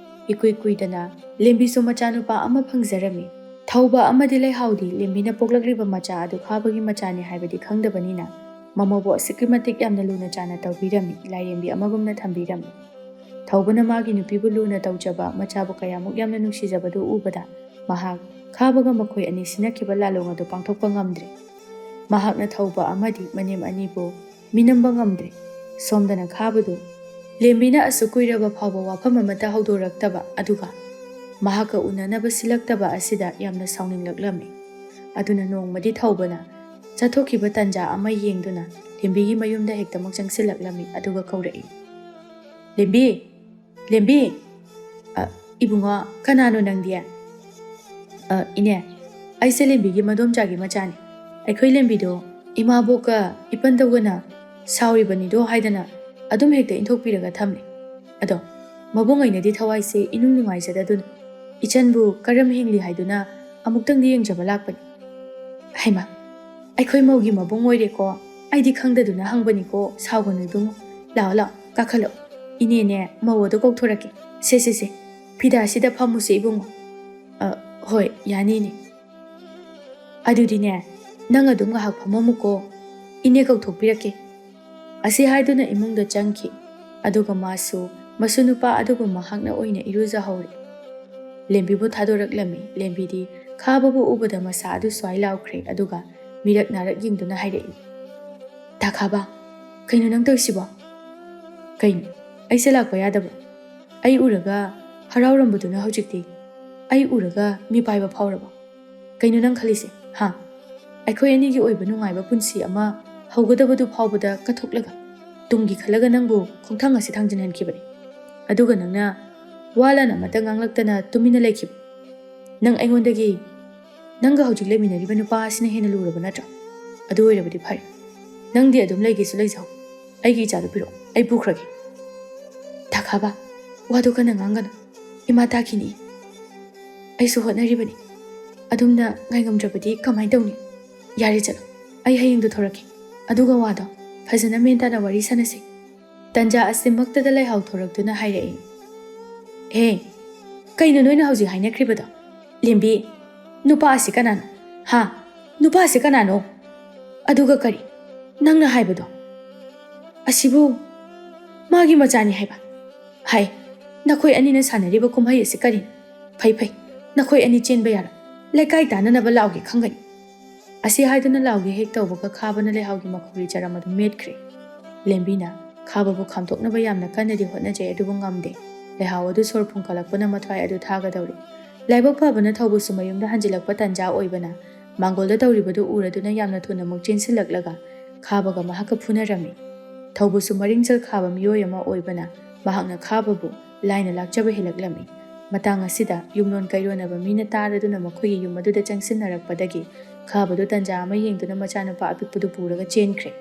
ꯏꯀꯨꯏ ꯀꯨꯏꯗꯅ ꯂꯦꯝꯕꯤꯁꯨ ꯃꯆꯥꯅꯨꯄꯥ ꯑꯃ ꯐꯪꯖꯔꯝꯃꯤ꯫ ꯊꯧꯕ ꯑꯃꯗꯤ ꯂꯩꯍꯥꯎꯗꯤ ꯂꯦꯝꯕꯤꯅ ꯄꯣꯛꯂꯛꯂꯤꯕ ꯃꯆꯥ ꯑꯗꯨ ꯈꯥꯕꯒꯤ ꯃꯆꯥꯅꯤ ꯍꯥꯏꯕꯗꯤ ꯈꯪꯗꯕꯅꯤꯅ ꯃꯃꯧꯕꯨ ꯑꯁꯨꯛꯀꯤ ꯃꯇꯤꯛ ꯌꯥꯝꯅ ꯂꯨꯅ ꯆꯥꯅ ꯇꯧꯕꯤꯔꯝꯃꯤ, ꯂꯥꯏꯔꯦꯝꯕꯤ ꯑꯃꯒꯨꯝꯅ ꯊꯝꯕꯤꯔꯝꯃꯤ꯫ ꯊꯧꯕꯅ ꯃꯥꯒꯤ ꯅꯨꯄꯤꯕꯨ ꯂꯨꯅ ꯇꯧꯖꯕ, ꯃꯆꯥꯕꯨ ꯀꯌꯥꯃꯨꯛ ꯌꯥꯝꯅ ꯅꯨꯡꯁꯤꯖꯕꯗꯨ ꯎꯕꯗ ꯃꯍꯥꯛ ꯈꯥꯕꯒ ꯃꯈꯣꯏ ꯑꯅꯤ ꯁꯤꯟꯅꯈꯤꯕ ꯂꯥꯂꯣꯡ ꯑꯗꯨ ꯄꯥꯡꯊꯣꯛꯄ ꯉꯝꯗ꯭ꯔꯦ꯫ ꯃꯍꯥꯛꯅ ꯊꯧꯕ ꯑꯃꯗꯤ ꯃꯅꯦꯝ ꯑꯅꯤꯕꯨ ꯃꯤꯅꯝꯕ ꯉꯝꯗ꯭ꯔꯦ꯫ ꯁꯣꯝꯗꯅ ꯈꯥꯕꯗꯨ ꯂꯦꯝꯕꯤꯅ ꯑꯁꯨꯛ ꯀꯨꯏꯔꯕ ꯐꯥꯎꯕ ꯋꯥꯐꯝ ꯑꯃꯠꯇ ꯍꯧꯗꯣꯔꯛꯇꯕ ꯑꯗꯨꯒ ꯃꯍꯥꯛꯀ ꯎꯅꯅꯕ ꯁꯤꯜꯂꯛꯇꯕ ꯑꯁꯤꯗ ꯌꯥꯝꯅ ꯁꯥꯎꯅꯤꯡꯂꯛꯂꯝꯃꯤ꯫ ꯑꯗꯨꯅ ꯅꯣꯡꯃꯗꯤ ꯊꯧꯕꯅ ꯆꯠꯊꯣꯛꯈꯤꯕ ꯇꯟꯖꯥ ꯑꯃ ꯌꯦꯡꯗꯨꯅ ꯂꯦꯝꯕꯤꯒꯤ ꯃꯌꯨꯝꯗ ꯍꯦꯛꯇꯃꯛ ꯆꯪꯁꯤꯜꯂꯛꯂꯝꯃꯤ ꯑꯗꯨꯒ ꯀꯧꯔꯛꯏ, "ꯂꯦꯝꯕꯤ! ꯂꯦꯝꯕꯤ!" "ꯑ, ꯏꯕꯨꯡꯉꯣ, ꯀꯅꯥꯅꯣ ꯅꯪꯗꯤ?" "ꯑ, ꯏꯅꯦ, ꯑꯩꯁꯦ ꯂꯦꯝꯕꯤꯒꯤ ꯃꯗꯣꯝꯆꯥꯒꯤ ꯃꯆꯥꯅꯤ꯫ ꯑꯩꯈꯣꯏ ꯂꯦꯝꯕꯤꯗꯣ ꯏꯃꯥꯕꯣꯛꯀ ꯏꯄꯟꯗꯧꯒꯅ ꯁꯥꯎꯔꯤꯕꯅꯤꯗꯣ ꯍꯥꯏꯗꯅ ꯑꯗꯨꯝ ꯍꯦꯛꯇ ꯏꯟꯊꯣꯛꯄꯤꯔꯒ ꯊꯝꯂꯦ꯫ ꯑꯗꯣ ꯃꯕꯨꯡ ꯑꯣꯏꯅꯗꯤ ꯊꯋꯥꯏꯁꯦ ꯏꯅꯨꯡ ꯅꯨꯡꯉꯥꯏꯖꯗꯗꯨꯅ ꯏꯆꯟꯕꯨ ꯀꯔꯝ ꯍꯤꯡꯂꯤ ꯍꯥꯏꯗꯨꯅ ꯑꯃꯨꯛꯇꯪꯗꯤ ꯌꯦꯡꯖꯕ ꯂꯥꯛꯄꯅꯤ꯫ ꯍꯩꯃꯥ, ꯑꯩꯈꯣꯏ ꯃꯧꯒꯤ ꯃꯕꯨꯡ ꯑꯣꯏꯔꯦꯀꯣ꯫ ꯑꯩꯗꯤ ꯈꯪꯗꯗꯨꯅ ꯍꯪꯕꯅꯤꯀꯣ, ꯁꯥꯎꯒꯅꯨ ꯏꯕꯨꯡꯉꯣ꯫ ꯂꯥꯛꯑꯣ ꯂꯥꯛꯑꯣ, ꯀꯥꯈꯠꯂꯛꯑꯣ꯫ ꯏꯅꯦꯅꯦ ꯃꯧ ꯑꯗꯨ ꯀꯧꯊꯣꯔꯛꯀꯦ꯫ ꯁꯦ ꯁꯦ ꯁꯦ, ꯐꯤꯗꯥꯁꯤꯗ ꯐꯝꯃꯨꯁꯦ ꯏꯕꯨꯡꯉꯣ꯫ "ꯑ, ꯍꯣꯏ, ꯌꯥꯅꯤ ꯏꯅꯦ꯫ ꯑꯗꯨꯗꯤꯅꯦ, ꯅꯪ ꯑꯗꯨꯝ ꯉꯥꯏꯍꯥꯛ ꯐꯝꯃꯝꯃꯨꯀꯣ, ꯏꯅꯦ ꯀꯧꯊꯣꯛꯄꯤꯔꯛꯀꯦ"꯫ ꯑꯁꯤ ꯍꯥꯏꯗꯨꯅ ꯏꯃꯨꯡꯗ ꯆꯪꯈꯤ꯫ ꯑꯗꯨꯒ ꯃꯥꯁꯨ ꯃꯁꯨ ꯅꯨꯄꯥ ꯑꯗꯨꯕꯨ ꯃꯍꯥꯛꯅ ꯑꯣꯏꯅ ꯏꯔꯨꯖꯍꯧꯔꯦ꯫ ꯂꯦꯝꯕꯤꯕꯨ ꯊꯥꯗꯣꯔꯛꯂꯝꯃꯤ꯫ ꯂꯦꯝꯕꯤꯗꯤ ꯈꯥꯕꯕꯨ ꯎꯕꯗ ꯃꯁꯥ ꯑꯗꯨ ꯁ꯭ꯋꯥꯏ ꯂꯥꯎꯈ꯭ꯔꯦ, ꯑꯗꯨꯒ ꯃꯤꯔꯛ ꯅꯥꯔꯛ ꯌꯦꯡꯗꯨꯅ ꯍꯥꯏꯔꯛꯏ, "ꯇꯥꯈꯥꯕ, ꯀꯩꯅꯣ ꯅꯪ ꯇꯧꯔꯤꯁꯤꯕꯣ?" "ꯀꯩꯅꯣ, ꯑꯩꯁꯦ ꯂꯥꯛꯄ ꯌꯥꯗꯕ꯭ꯔꯣ? ꯑꯩ ꯎꯔꯒ ꯍꯔꯥꯎꯔꯝꯕꯗꯨꯅ ꯍꯧꯖꯤꯛꯇꯤ ꯑꯩ ꯎꯔꯒ ꯃꯤꯄꯥꯏꯕ ꯐꯥꯎꯔꯕꯣ? ꯀꯩꯅꯣ ꯅꯪ ꯈꯜꯂꯤꯁꯦ, ꯍꯥ? ꯑꯩꯈꯣꯏ ꯑꯅꯤꯒꯤ ꯑꯣꯏꯕ ꯅꯨꯡꯉꯥꯏꯕ ꯄꯨꯟꯁꯤ ꯑꯃ ꯍꯧꯒꯗꯕꯗꯨ ꯐꯥꯎꯕꯗ ꯀꯠꯊꯣꯛꯂꯒ ꯇꯨꯡꯒꯤ ꯈꯜꯂꯒ ꯅꯪꯕꯨ ꯈꯣꯡꯊꯥꯡ ꯑꯁꯤ ꯊꯥꯡꯖꯤꯟꯍꯟꯈꯤꯕꯅꯤ꯫ ꯑꯗꯨꯒ ꯅꯪꯅ ꯋꯥ ꯂꯥꯟ ꯑꯃꯠꯇ ꯉꯥꯡꯂꯛꯇꯅ ꯇꯨꯃꯤꯟꯅ ꯂꯩꯈꯤꯕ꯫ ꯅꯪ ꯑꯩꯉꯣꯟꯗꯒꯤ ꯅꯪꯒ ꯍꯧꯖꯤꯛ ꯂꯩꯃꯤꯟꯅꯔꯤꯕ ꯅꯨꯄꯥ ꯑꯁꯤꯅ ꯍꯦꯟꯅ ꯂꯨꯔꯕ ꯅꯠꯇ꯭ꯔꯣ? ꯑꯗꯨ ꯑꯣꯏꯔꯕꯗꯤ ꯐꯔꯦ꯫ ꯅꯪꯗꯤ ꯑꯗꯨꯝ ꯂꯩꯒꯦꯁꯨ ꯂꯩꯖꯍꯧ꯫ ꯑꯩꯒꯤ ꯏꯆꯥꯗꯨ ꯄꯤꯔꯛꯑꯣ꯫ ꯑꯩ ꯄꯨꯈ꯭ꯔꯒꯦ"꯫ "ꯇꯥꯈꯥꯕ, ꯋꯥꯗꯨ ꯀꯟꯅ ꯉꯥꯡꯒꯅꯨ꯫ ꯏꯃꯥ ꯇꯥꯈꯤꯅꯤ꯫ ꯑꯩꯁꯨ ꯍꯣꯠꯅꯔꯤꯕꯅꯤ꯫ ꯑꯗꯨꯝꯅ ꯉꯥꯏꯉꯝꯗ꯭ꯔꯕꯗꯤ ꯀꯃꯥꯏꯅ ꯇꯧꯅꯤ? ꯌꯥꯔꯦ, ꯆꯠꯂꯣ꯫ ꯑꯩ ꯍꯌꯦꯡꯗꯨ ꯊꯣꯔꯛꯀꯦ꯫ ꯑꯗꯨꯒ ꯋꯥꯗꯣ ꯐꯖꯅ ꯃꯦꯟ ꯇꯥꯅ ꯋꯥꯔꯤ ꯁꯥꯟꯅꯁꯤ"꯫ ꯇꯟꯖꯥ ꯑꯁꯤꯃꯛꯇꯗ ꯂꯩꯍꯥꯎ ꯊꯣꯔꯛꯇꯨꯅ ꯍꯥꯏꯔꯛꯏ, "ꯍꯦ, ꯀꯩꯅꯣ ꯅꯣꯏꯅ ꯍꯧꯖꯤꯛ ꯍꯥꯏꯅꯈ꯭ꯔꯤꯕꯗꯣ? ꯂꯦꯝꯕꯤ, ꯅꯨꯄꯥ ꯑꯁꯤ ꯀꯅꯥꯅꯣ? ꯍꯥ? ꯅꯨꯄꯥ ꯑꯁꯤ ꯀꯅꯥꯅꯣ? ꯑꯗꯨꯒ ꯀꯔꯤ? ꯅꯪꯅ ꯍꯥꯏꯕꯗꯣ? ꯑꯁꯤꯕꯨ ꯃꯥꯒꯤ ꯃꯆꯥꯅꯤ ꯍꯥꯏꯕ? ꯍꯥꯏ, ꯅꯈꯣꯏ ꯑꯅꯤꯅ ꯁꯥꯟꯅꯔꯤꯕ ꯀꯨꯝꯍꯩ ꯑꯁꯤ ꯀꯔꯤꯅꯣ? ꯐꯩ, ꯐꯩ, ꯅꯈꯣꯏ ꯑꯅꯤ ꯆꯦꯟꯕ ꯌꯥꯔꯣꯏ꯫ ꯂꯩꯀꯥꯏ ꯇꯥꯅꯅꯕ ꯂꯥꯎꯒꯦ ꯈꯪꯒꯅꯤ"꯫ ꯑꯁꯤ ꯍꯥꯏꯗꯨꯅ ꯂꯥꯎꯒꯦ ꯍꯦꯛ ꯇꯧꯕꯒ ꯈꯥꯕꯅ ꯂꯩꯍꯥꯎꯒꯤ ꯃꯈꯧꯔꯤ ꯆꯔꯝ ꯑꯗꯨ ꯃꯦꯠꯈ꯭ꯔꯦ꯫ ꯂꯦꯝꯕꯤꯅ ꯈꯥꯕꯕꯨ ꯈꯥꯝꯗꯣꯛꯅꯕ ꯌꯥꯝꯅ ꯀꯟꯅꯗꯤ ꯍꯣꯠꯅꯖꯩ, ꯑꯗꯨꯕꯨ ꯉꯝꯗꯦ꯫ ꯂꯩꯍꯥꯎ ꯑꯗꯨ ꯁꯣꯔ ꯐꯨꯟꯀꯠꯂꯛꯄꯅ ꯃꯊ꯭ꯋꯥꯏ ꯑꯗꯨ ꯊꯥꯒꯗꯧꯔꯦ꯫ ꯂꯥꯏꯕꯛ ꯐꯕꯅ ꯊꯧꯕꯁꯨ ꯃꯌꯨꯝꯗ ꯍꯟꯖꯤꯜꯂꯛꯄ ꯇꯟꯖꯥ ꯑꯣꯏꯕꯅ ꯃꯥꯡꯒꯣꯜꯗ ꯇꯧꯔꯤꯕꯗꯨ ꯎꯔꯗꯨꯅ ꯌꯥꯝꯅ ꯊꯨꯅꯃꯛ ꯆꯦꯟꯁꯤꯜꯂꯛꯂꯒ ꯈꯥꯕꯒ ꯃꯍꯥꯛꯀ ꯐꯨꯅꯔꯝꯃꯤ꯫ ꯊꯧꯕꯁꯨ ꯃꯔꯤꯡꯖꯦꯜ ꯈꯥꯕ ꯃꯤꯑꯣꯏ ꯑꯃ ꯑꯣꯏꯕꯅ ꯃꯍꯥꯛꯅ ꯈꯥꯕꯕꯨ ꯂꯥꯏꯅ ꯂꯥꯛꯆꯕ ꯍꯦꯜꯂꯛꯂꯝꯃꯤ꯫ ꯃꯇꯥꯡ ꯑꯁꯤꯗ ꯌꯨꯝꯂꯣꯟ ꯀꯩꯔꯣꯟꯅꯕ ꯃꯤꯅ ꯇꯥꯔꯗꯨꯅ ꯃꯈꯣꯏꯒꯤ ꯌꯨꯝ ꯑꯗꯨꯗ ꯆꯪꯁꯤꯟꯅꯔꯛꯄꯗꯒꯤ ꯈꯥꯕꯗꯨ ꯇꯟꯖꯥ ꯑꯃ ꯌꯦꯡꯗꯨꯅ ꯃꯆꯥꯅꯨꯄꯥ ꯑꯄꯤꯛꯄꯗꯨ ꯄꯨꯔꯒ ꯆꯦꯟꯈ꯭ꯔꯦ꯫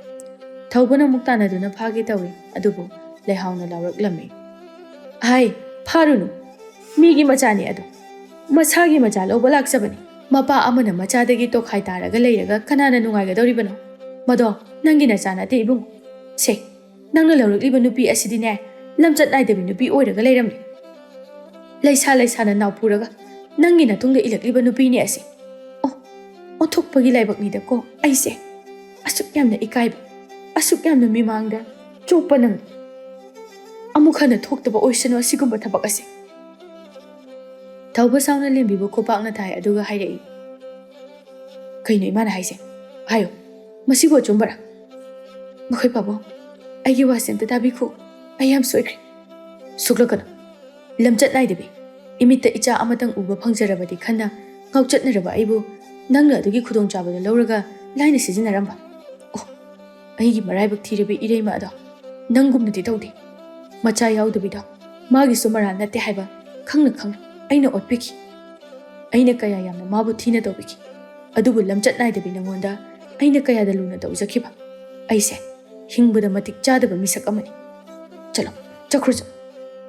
ꯊꯧꯕꯅ ꯑꯃꯨꯛ ꯇꯥꯟꯅꯗꯨꯅ ꯐꯥꯒꯦ ꯇꯧꯏ, ꯑꯗꯨꯕꯨ ꯂꯩꯍꯥꯎꯅ ꯂꯥꯎꯔꯛꯂꯝꯃꯤ, "ꯍꯥꯏ, ꯐꯥꯔꯨꯅꯨ! ꯃꯤꯒꯤ ꯃꯆꯥꯅꯤ ꯑꯗꯣ꯫ ꯃꯁꯥꯒꯤ ꯃꯆꯥ ꯂꯧꯕ ꯂꯥꯛꯆꯕꯅꯤ꯫ ꯃꯄꯥ ꯑꯃꯅ ꯃꯆꯥꯗꯒꯤ ꯇꯣꯈꯥꯏ ꯇꯥꯔꯒ ꯂꯩꯔꯒ ꯀꯅꯥꯅ ꯅꯨꯡꯉꯥꯏꯒꯗꯧꯔꯤꯕꯅꯣ? ꯃꯗꯣ ꯅꯪꯒꯤ ꯅꯆꯥ ꯅꯠꯇꯦ ꯏꯕꯨꯡꯉꯣ꯫ ꯁꯦ, ꯅꯪꯅ ꯂꯧꯔꯛꯂꯤꯕ ꯅꯨꯄꯤ ꯑꯁꯤꯗꯤꯅꯦ, ꯂꯝꯆꯠ ꯅꯥꯏꯗꯕꯤ ꯅꯨꯄꯤ ꯑꯣꯏꯔꯒ ꯂꯩꯔꯝꯂꯦ꯫ ꯂꯩꯁꯥ ꯂꯩꯁꯥꯅ ꯅꯥꯎꯐꯨꯔꯒ ꯅꯪꯒꯤ ꯅꯇꯨꯡꯗ ꯏꯜꯂꯛꯂꯤꯕ ꯅꯨꯄꯤꯅꯦ ꯑꯁꯤ꯫ ꯑꯣ, ꯑꯣꯟꯊꯣꯛꯄꯒꯤ ꯂꯥꯏꯕꯛꯅꯤꯗꯀꯣ ꯑꯩꯁꯦ꯫ ꯑꯁꯨꯛ ꯌꯥꯝꯅ ꯏꯀꯥꯏꯕ, ꯑꯁꯨꯛ ꯌꯥꯝꯅ ꯃꯤꯃꯥꯡꯗ ꯆꯣꯞꯄ ꯅꯪ꯫ ꯑꯃꯨꯛ ꯍꯟꯅ ꯊꯣꯛꯇꯕ ꯑꯣꯏꯁꯅꯨ ꯑꯁꯤꯒꯨꯝꯕ ꯊꯕꯛ ꯑꯁꯦ꯫" ꯊꯧꯕ ꯁꯥꯎꯅ ꯂꯦꯝꯕꯤꯕꯨ ꯈꯨꯄꯥꯛꯅ ꯊꯥꯏ, ꯑꯗꯨꯒ ꯍꯥꯏꯔꯛꯏ, "ꯀꯩꯅꯣ ꯏꯃꯥꯅ ꯍꯥꯏꯁꯦ? ꯍꯥꯏꯌꯣ, ꯃꯁꯤꯕꯨ ꯑꯆꯨꯝꯕꯔꯥ?" "ꯃꯈꯣꯏ ꯄꯥꯕꯨꯡ, ꯑꯩꯒꯤ ꯋꯥꯁꯦ ꯑꯝꯇ ꯇꯥꯕꯤꯈꯣ꯫ ꯑꯩ ꯌꯥꯝ ꯁꯣꯏꯈ꯭ꯔꯦ꯫" "ꯁꯨꯛꯂꯛꯀꯅꯨ꯫ ꯂꯝꯆꯠ ꯅꯥꯏꯗꯕꯤ, ꯏꯃꯤꯠꯇ ꯏꯆꯥ ꯑꯃꯇꯪ ꯎꯕ ꯐꯪꯖꯔꯕꯗꯤ ꯈꯟꯅ ꯉꯥꯎꯆꯠꯅꯔꯕ ꯑꯩꯕꯨ ꯅꯪꯅ ꯑꯗꯨꯒꯤ ꯈꯨꯗꯣꯡꯆꯥꯕꯗꯣ ꯂꯧꯔꯒ ꯂꯥꯏꯅ ꯁꯤꯖꯤꯟꯅꯔꯝꯕ꯫ ꯑꯣ, ꯑꯩꯒꯤ ꯃꯔꯥꯏꯕꯛ ꯊꯤꯔꯕꯤ ꯏꯔꯩꯃ ꯑꯗꯣ ꯅꯪꯒꯨꯝꯅꯗꯤ ꯇꯧꯗꯦ꯫ ꯃꯆꯥ ꯌꯥꯎꯗꯕꯤꯗꯣ ꯃꯥꯒꯤꯁꯨ ꯃꯔꯥꯜ ꯅꯠꯇꯦ ꯍꯥꯏꯕ ꯈꯪꯅ ꯈꯪꯅ ꯑꯩꯅ ꯑꯣꯠꯄꯤꯈꯤ꯫ ꯑꯩꯅ ꯀꯌꯥ ꯌꯥꯝꯅ ꯃꯥꯕꯨ ꯊꯤꯅ ꯇꯧꯕꯤꯈꯤ꯫ ꯑꯗꯨꯕꯨ ꯂꯝꯆꯠ ꯅꯥꯏꯗꯕꯤ ꯅꯉꯣꯟꯗ ꯑꯩꯅ ꯀꯌꯥꯗ ꯂꯨꯅ ꯇꯧꯖꯈꯤꯕ꯫ ꯑꯩꯁꯦ ꯍꯤꯡꯕꯗ ꯃꯇꯤꯛ ꯆꯥꯗꯕ ꯃꯤꯁꯛ ꯑꯃꯅꯤ꯫ ꯆꯠꯂꯣ, ꯆꯠꯈ꯭ꯔꯣ ꯆꯠꯂꯣ꯫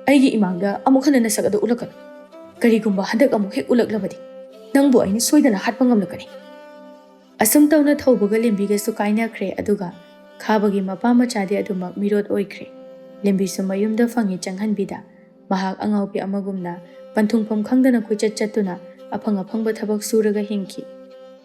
ꯑꯩꯒꯤ ꯏꯃꯥꯡꯗ ꯑꯃꯨꯛ ꯍꯟꯅ ꯅꯁꯛ ꯑꯗꯨ ꯎꯠꯂꯛꯀꯅꯨ꯫ ꯀꯔꯤꯒꯨꯝꯕ ꯍꯟꯗꯛ ꯑꯃꯨꯛ ꯍꯦꯛ ꯎꯠꯂꯛꯂꯕꯗꯤ ꯅꯪꯕꯨ ꯑꯩꯅ ꯁꯣꯏꯗꯅ ꯍꯥꯠꯄ ꯉꯝꯂꯛꯀꯅꯤ꯫" ꯑꯁꯨꯝ ꯇꯧꯅ ꯊꯧꯕꯒ ꯂꯦꯝꯕꯤꯒꯁꯨ ꯀꯥꯏꯅꯈ꯭ꯔꯦ, ꯑꯗꯨꯒ ꯈꯥꯕꯒꯤ ꯃꯄꯥ ꯃꯆꯥꯗꯤ ꯑꯗꯨꯃꯛ ꯃꯤꯔꯣꯠ ꯑꯣꯏꯈ꯭ꯔꯦ꯫ ꯂꯦꯝꯕꯤꯁꯨ ꯃꯌꯨꯝꯗ ꯐꯪꯉꯦ ꯆꯪꯍꯟꯕꯤꯗ, ꯃꯍꯥꯛ ꯑꯉꯥꯎꯕꯤ ꯑꯃꯒꯨꯝꯅ ꯄꯟꯊꯨꯡꯐꯝ ꯈꯪꯗꯅ ꯀꯣꯏꯆꯠ ꯆꯠꯇꯨꯅ ꯑꯐꯪ ꯑꯐꯪꯕ ꯊꯕꯛ ꯁꯨꯔꯒ ꯍꯤꯡꯈꯤ꯫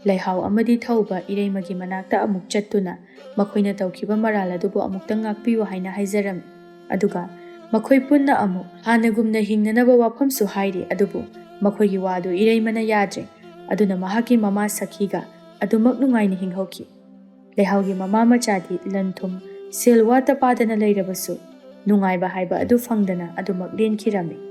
ꯂꯩꯍꯥꯎ ꯑꯃꯗꯤ ꯊꯧꯕ ꯏꯔꯩꯃꯒꯤ ꯃꯅꯥꯛꯇ ꯑꯃꯨꯛ ꯆꯠꯇꯨꯅ ꯃꯈꯣꯏꯅ ꯇꯧꯈꯤꯕ ꯃꯔꯥꯜ ꯑꯗꯨꯕꯨ ꯑꯃꯨꯛꯇꯪ ꯉꯥꯛꯄꯤꯌꯨ ꯍꯥꯏꯅ ꯍꯥꯏꯖꯔꯝꯃꯤ꯫ ꯑꯗꯨꯒ ꯃꯈꯣꯏ ꯄꯨꯟꯅ ꯑꯃꯨꯛ ꯍꯥꯟꯅꯒꯨꯝꯅ ꯍꯤꯡꯅꯅꯕ ꯋꯥꯐꯝꯁꯨ ꯍꯥꯏꯔꯤ, ꯑꯗꯨꯕꯨ ꯃꯈꯣꯏꯒꯤ ꯋꯥꯗꯨ ꯏꯔꯩꯃꯅ ꯌꯥꯗ꯭ꯔꯦ꯫ ꯑꯗꯨꯅ ꯃꯍꯥꯛꯀꯤ ꯃꯃꯥ ꯁꯈꯤꯒ ꯑꯗꯨꯃꯛ ꯅꯨꯡꯉꯥꯏꯅ ꯍꯤꯡꯍꯧꯈꯤ꯫ ꯂꯩꯍꯥꯎꯒꯤ ꯃꯃꯥ ꯃꯆꯥꯗꯤ ꯂꯟ ꯊꯨꯝ, ꯁꯦꯜ ꯋꯥꯠꯇ ꯄꯥꯗꯅ ꯂꯩꯔꯕꯁꯨ ꯅꯨꯡꯉꯥꯏꯕ ꯍꯥꯏꯕ ꯑꯗꯨ ꯐꯪꯗꯅ ꯑꯗꯨꯃꯛ ꯂꯦꯟꯈꯤꯔꯝꯃꯤ꯫